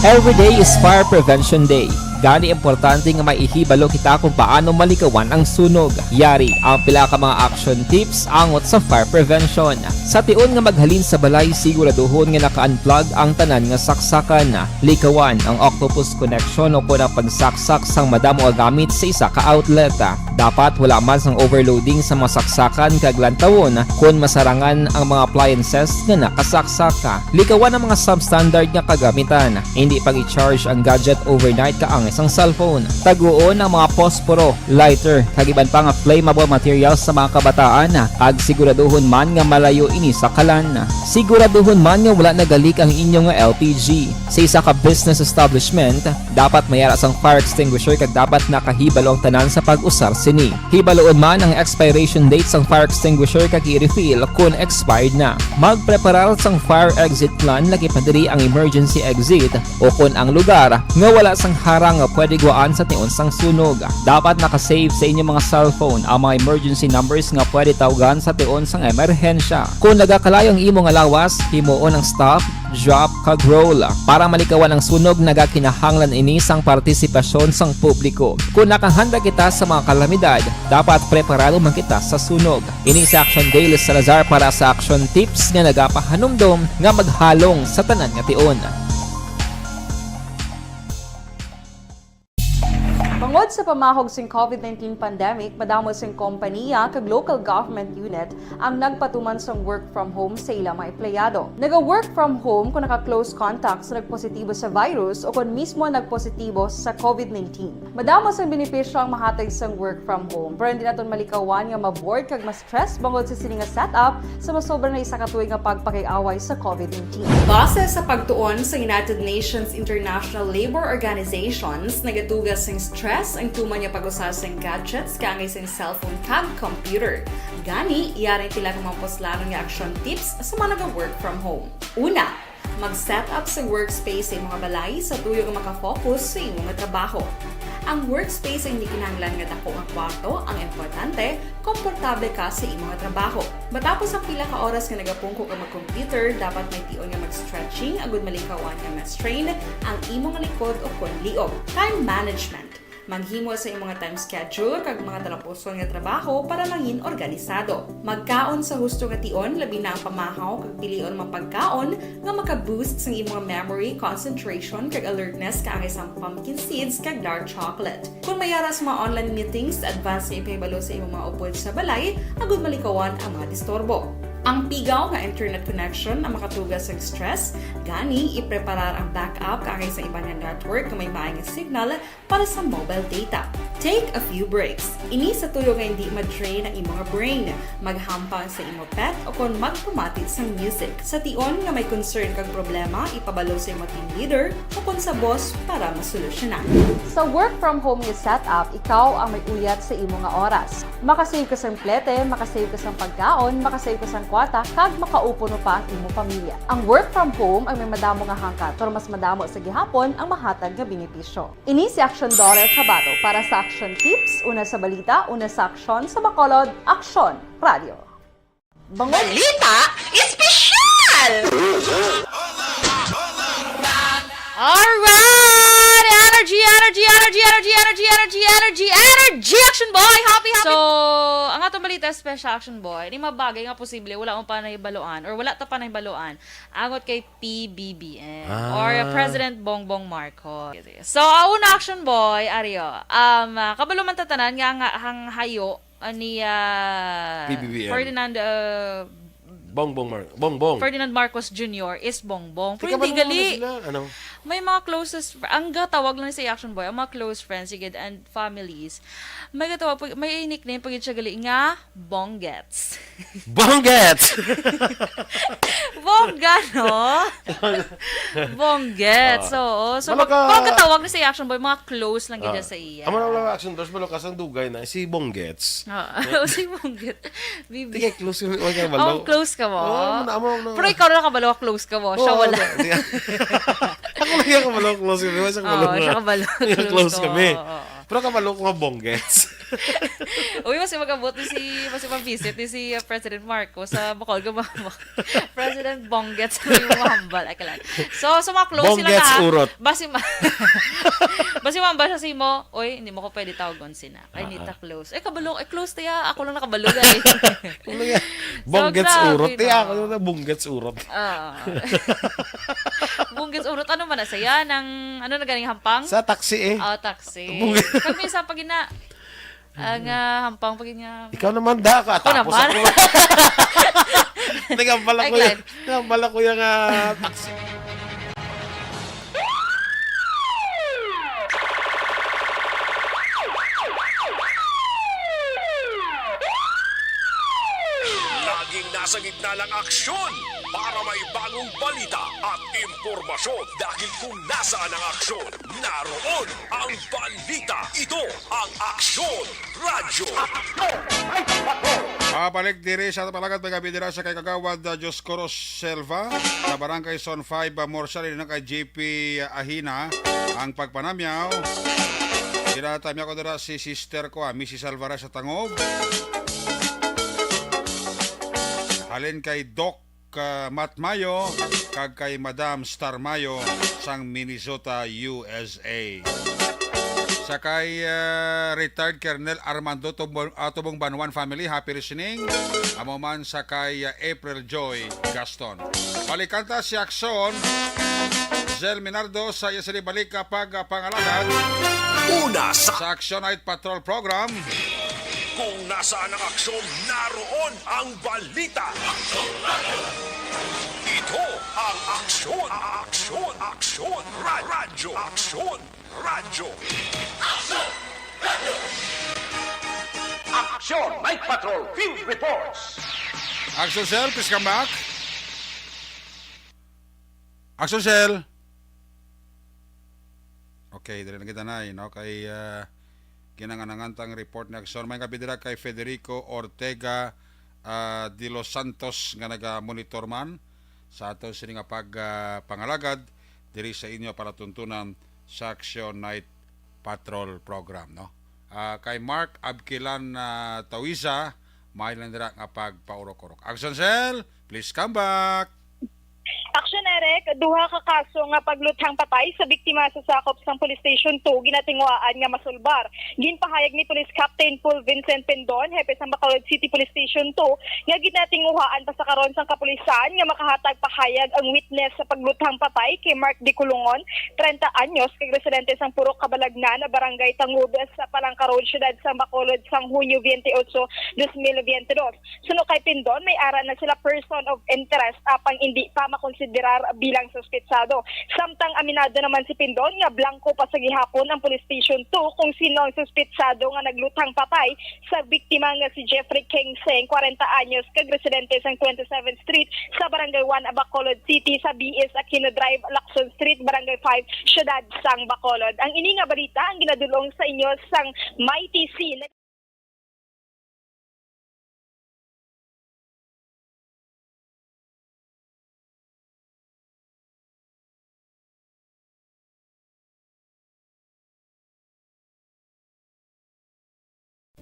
Every day is Fire Prevention Day. Gani, importante nga may ihibalo kita kung paano malikawan ang sunog. Yari ang pila ka mga action tips angot sa fire prevention. Sa tion nga maghalin sa balay, siguraduhon nga naka-unplug ang tanan nga saksakan. Likawan ang octopus connection o kon ang pagsaksak sang madamo nga gamit sa isa ka outlet. Dapat wala man sang overloading sa mga saksakan kag lantawon kon masarangan ang mga appliances nga nakasaksak. Likawan ang mga substandard nga kagamitan. Indi pag-i-charge ang gadget overnight kaangay sang cellphone. Taguon ang mga posporo, lighter, kag iban pa nga flammable materials sa mga kabataan, kag siguraduhon man nga malayo ini sa kalan. Siguraduhon man nga wala nagalik ang inyo nga L P G. Sa isa ka business establishment, dapat may ara sang fire extinguisher kag dapat nakahibalo ang tanan sa pag-usar sini. Hibaluon man ang expiration date sang fire extinguisher kag i-refill kon expired na. Magpreparar sang fire exit plan, lagi pa diri ang emergency exit, o kon ang lugar nga wala sang harang nga pwede gwaan sa tion sang sunog. Dapat naka-save sa inyo mga cellphone ang mga emergency numbers nga pwede tawgan sa tion sang emerhensya. Kung nagakalayo ang imo nga lawas, himuon ang stop, drop, kag roll. Para malikawan ang sunog, nagakinahanglan ini sang partisipasyon sang publiko. Kung nakahanda kita sa mga kalamidad, dapat preparado man kita sa sunog. Ini si Action Dale Salazar para sa Action Tips nga nagapahanumdom nga maghalong sa tanan nga tion. Bangod sa pamahog sing COVID nineteen pandemic, madamo sing kompaniya kag local government unit ang nagpatuman sang work from home sa ila mga empleyado. Naga-work from home kung naka-close contact sa nagpositibo sa virus o kon mismo nagpositibo sa COVID nineteen. Madamo sang benepisyo ang mahatag sang work from home, pero hindi naton malikawan nga ma-bored kag ma-stress bangod sa sini nga setup sa masobra na isa ka tuig nga pagpakig-away sa COVID nineteen. Base sa pagtuon sa United Nations International Labour Organizations, nagatuga sing stress ang tuman nga pag-usa sing gadgets kaangay sing cellphone kag computer. Gani, yari sila nga mga puslanon nga action tips sa mga naga-work from home. Una, mag-set up sa workspace sa imong balay sa tuyo nga makafocus sa imo nga trabaho. Ang workspace ay hindi kinahanglan nga dako nga kwarto, ang importante, komportable ka sa imo nga trabaho. Matapos ang pila ka oras nga nagapungko ka mag-computer, dapat may tion nga mag-stretching agud malikawan nga ma-strain ang imo nga likod o kon liog. Time management. Maghimo sa imo nga time schedule kag mga talapuson nga trabaho para mangin organisado. Magkaon sa husto nga tion, labi na ang pamahaw kag pilion mga pagkaon nga maka-boost sang imo nga memory, concentration, kag alertness kaangay sang pumpkin seeds kag dark chocolate. Kon may ara sa mga online meetings, advance nga ipahibalo sa imo mga upod sa balay agud malikawan ang mga disturbo. Ang pigaw nga internet connection ang makatuga sa stress, gani ipreparar ang backup kaangay sa iban nga network nga may maayo nga signal para sa mobile data. Take a few breaks. Ini sa tuyo nga hindi ma-drain ang imo nga brain. Maghampang sa imo pet o kon magpamati sang music. Sa tion nga may concern kag problema, ipabalo sa imo team leader o kon sa boss para masolusyonan. Sa work from home nga setup, ikaw ang may uyat sa imo nga oras. Makasave ka sang plete, makasave ka sang pagkaon, makasave ka sang kwarta, kag makaupo pa ang imo pamilya. Ang work from home ang may madamo nga hangkat, pero mas madamo sa gihapon ang mahatag nga benepisyo. Ini si Action Daughter Kabato para sa Action Tips, una sa balita, una sa aksyon, sa Bacolod, Aksyon Radio. Bangod Balita Espesyal! Alright! Energy, energy, energy, energy, energy, energy, energy, energy, energy, Action Boy! Happy, happy! So, ang atong balita special, Action Boy, ni mga bagay nga posible wala mo pa nahibaluan or wala ta pa nahibaluan angot kay P B B M Ah. or President Bongbong Marcos. So, ang una, Action Boy, Ario, um, ah, kabalo man ta tanan nga ang, ang hayo, ah, ni, ah, P B B M. Ferdinand, ah, Bongbong Mar-, Bongbong. Ferdinand Marcos Junior is Bongbong. Pero Teka, hindi gali. Sila? Ano? May mga closest fr-, ang gatawag lang sa Action Boy, ang mga close friends, sige, and families. May gatawag, may nickname pa gid siya gali nga Bonggets. Bonggets! Bongga, no? Bonggets, Ah. oo. So, Malo mag-, ka- pagkatawag ni sa Action Boy, mga close lang gid Ah. sa iya. Amo na lang Action Boy, malo ka sang dugay na, si Bonggets. Oo, si Bonggets. Bibi. Tika, close kami, wag ka balo. Oh, close ka mo? Oo, amo na, amo na. Pero ikaw na nakabalo, close ka mo. Siya Oo, wala. Tika. Ako lang yung kabalo, close kami. Wala siya kabalo. Oo, siya kabalo. Close Close ka kami. mo, oo. Pero kabalo ko nga Bonggets. Uy, mas mag-abot ni si, mas mag-visit ni si, uh, President Marcos sa Bacolod, Gumama. President Bonggets ang imo mahambal. Ay, kalan. So, so mga close sila Bonggets na, urot. Basi ma-, basi mahambal siya sa imo, "Oy, hindi mo ko pwede tawagon sina. Ay, Ah, hindi ta ah. close." Eh, kabalo, eh, close ta ya. Ako lang nakabalo, guys. Ano yan? So, Bonggets grabe, urot. Eh, no? Ako na Bonggets urot. Ah. Bonggets urot. Ano man na saya? Nang, ano na ganing hampang? Sa taxi eh. Oh, taxi. Bonggets. Kag minsan pag ina-, ang, ah, hampang pag ina- Ikaw naman, da ka. Ako Tapos naman. ako. Nagambala ko Ay, yan. Glenn. Nagambala ko yung, ah, taxi. Sa gitna ng aksyon, para may bagong balita at impormasyon. Dahil kung nasaan ang aksyon, naroon ang balita. Ito ang Aksyon Radyo. Ah, balik diri sa Tapalagat, may kabidira sa kay Kagawad, ah, Dioscoro Selva, sa Barangay Zone five, ah, Morsia, rin kay J P Ahina ang pagpanamyaw. Kinatamyaw ko dira si sister ko, ah, Missus Alvarez sa Tangog. Halin kay Doc, ah, Matt Mayo, kag kay Madam Star Mayo sang Minnesota, U S A. Sa kay, ah, retired Colonel Armando Tubong, ah, Tubong Banwan family, happy listening. Amo man sa kay, ah, April Joy Gaston. Balikan ta si Aksyon, Zel Minardo sa iya sini balik ka pag, ah, pangalagad Una sa sa Aksyon Night Patrol Program. Kung nasaan ang aksyon, naroon ang balita. Ito ang Aksyon, Aksyon, Aksyon, Ra- Radyo, Aksyon, Radyo. Aksyon Night Patrol Field Reports. Aksyon Cell, please come back. Aksyon Cell. Okay, dili na kita na, no? Kay, ah, ginanganangan tang report ni Aksyon. May kabidira kay Federico Ortega, ah, de los Santos nga naga-monitor man sa ato sini nga pag, ah, pangalagad diri sa inyo palatuntunan sa Aksyon Night Patrol Program, no? Ah, kay Mark Abkilan, ah, Tawisa, may lang dira nga pagpaurok-urok. Aksyon Cell, please come back. Aksyon, Eric, duha ka kaso nga pagluthang patay sa biktima sa sakop sang Police Station two ginatinguhaan nga masulbar. Ginpahayag ni Police Captain Paul Vincent Pindon, hepe sang Bacolod City Police Station two, nga ginatinguhaan pa sa karon sang kapulisan nga makahatag pahayag ang witness sa pagluthang patay kay Mark Diculungon, treinta anyos, kag residente sang Purok Kabalagnan, Barangay Tangub, sa Palangka Road, Siyudad sang Bacolod, sang Hunyo veintiocho, dos mil veintidós. Suno kay Pindon, may ara na sila person of interest apang indi pa makonsiderar bilang suspetsado. Samtang aminado naman si Pindon nga blanco pa sa gihapon ang Police Station two kung sino ang suspetsado nga nagluthang patay sa biktima nga si Jeffrey King Seng, kwarenta anyos, kag residente sang twenty-seventh Street sa Barangay one, Bacolod City, sa B S Aquino Drive, Lacson Street, Barangay five, Siyudad sang Bacolod. Ang ini nga balita ang ginadul-ong sa inyo sang Mighty C.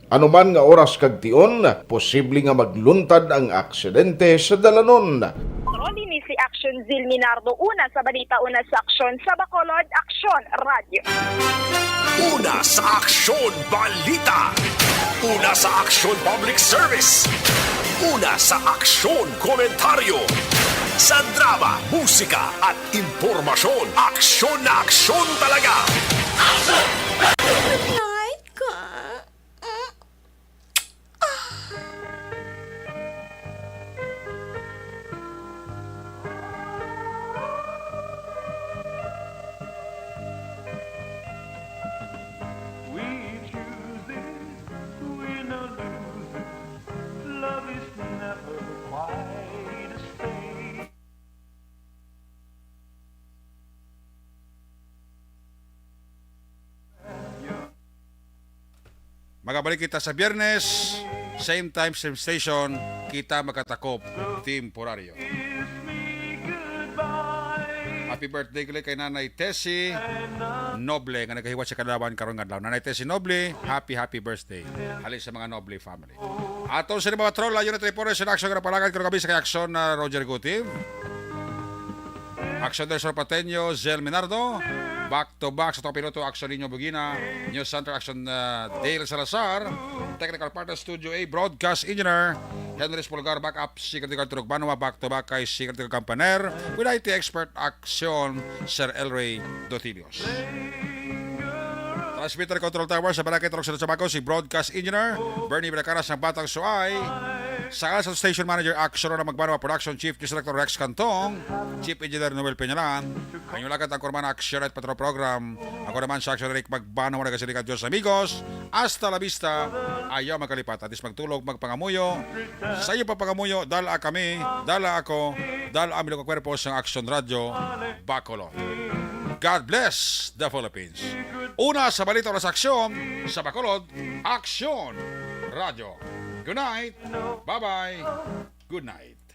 Anuman nga oras kag tion, posible nga magluntad ang aksidente sa dalanon. Ron ini si Aksyon Zil Minardo, una sa balita, una sa aksyon, sa Bacolod, Aksyon Radyo. Una sa aksyon, balita. Una sa aksyon, public service. Una sa aksyon, komentaryo. Sa drama, musika, at impormasyon, aksyon na aksyon talaga. Night ka. We choose it, we no lose it. Love is never quite a state. Magabalik kita sa Biyernes, same time, same station, kita magkatakop, temporaryo. Happy birthday gali kay Nanay Tessie Noble nga nagahiwat sa kadalawan karon nga adlaw. Nanay Tessie Noble, happy, happy birthday. Halin sa mga Noble family. Ato sa mga troll, ayun na tripores sa aksyon nga napalagad karon gabi sa kay aksyon na Roger Guti. Aksyon del Sorpateño, Zel Minardo. Back to back sa Topiloto, Aksyon Niño Bugina. News Center, Aksyon, uh, Dale Salazar. Technical partner, Studio A, Broadcast Engineer, Henry Spolgar. Backup, Security Guard Turok Banwa. Back to back kay Security Guard Campaner. With I T expert, Aksyon, Sir Elray Dotilio. Transmitter Control Tower sa Barangay Turok sa Sabaco, si Broadcast Engineer Bernie Villacara sa Batang Suay. Sa Alsa Station Manager, Aksyon na Magbanwa, Production Chief, News Director Rex Cantong, Chief Engineer Noel Peñalan. Ang inyong lakat ang kurman, Aksyon at Patrol Program. Ako naman sa Aksyon, Rick Magbanwa, nagasiling, adios, amigos. Hasta la vista. Ayaw magkalipat, atis magtulog, magpangamuyo. Sa iyo pa pangamuyo, dala kami, dala ako, dala ang bilog nga kwerpo sa Aksyon Radyo Bacolod. God bless the Philippines. Una sa balita, sa aksyon sa Bacolod, Aksyon Radyo. Good night. Bye-bye. Good night.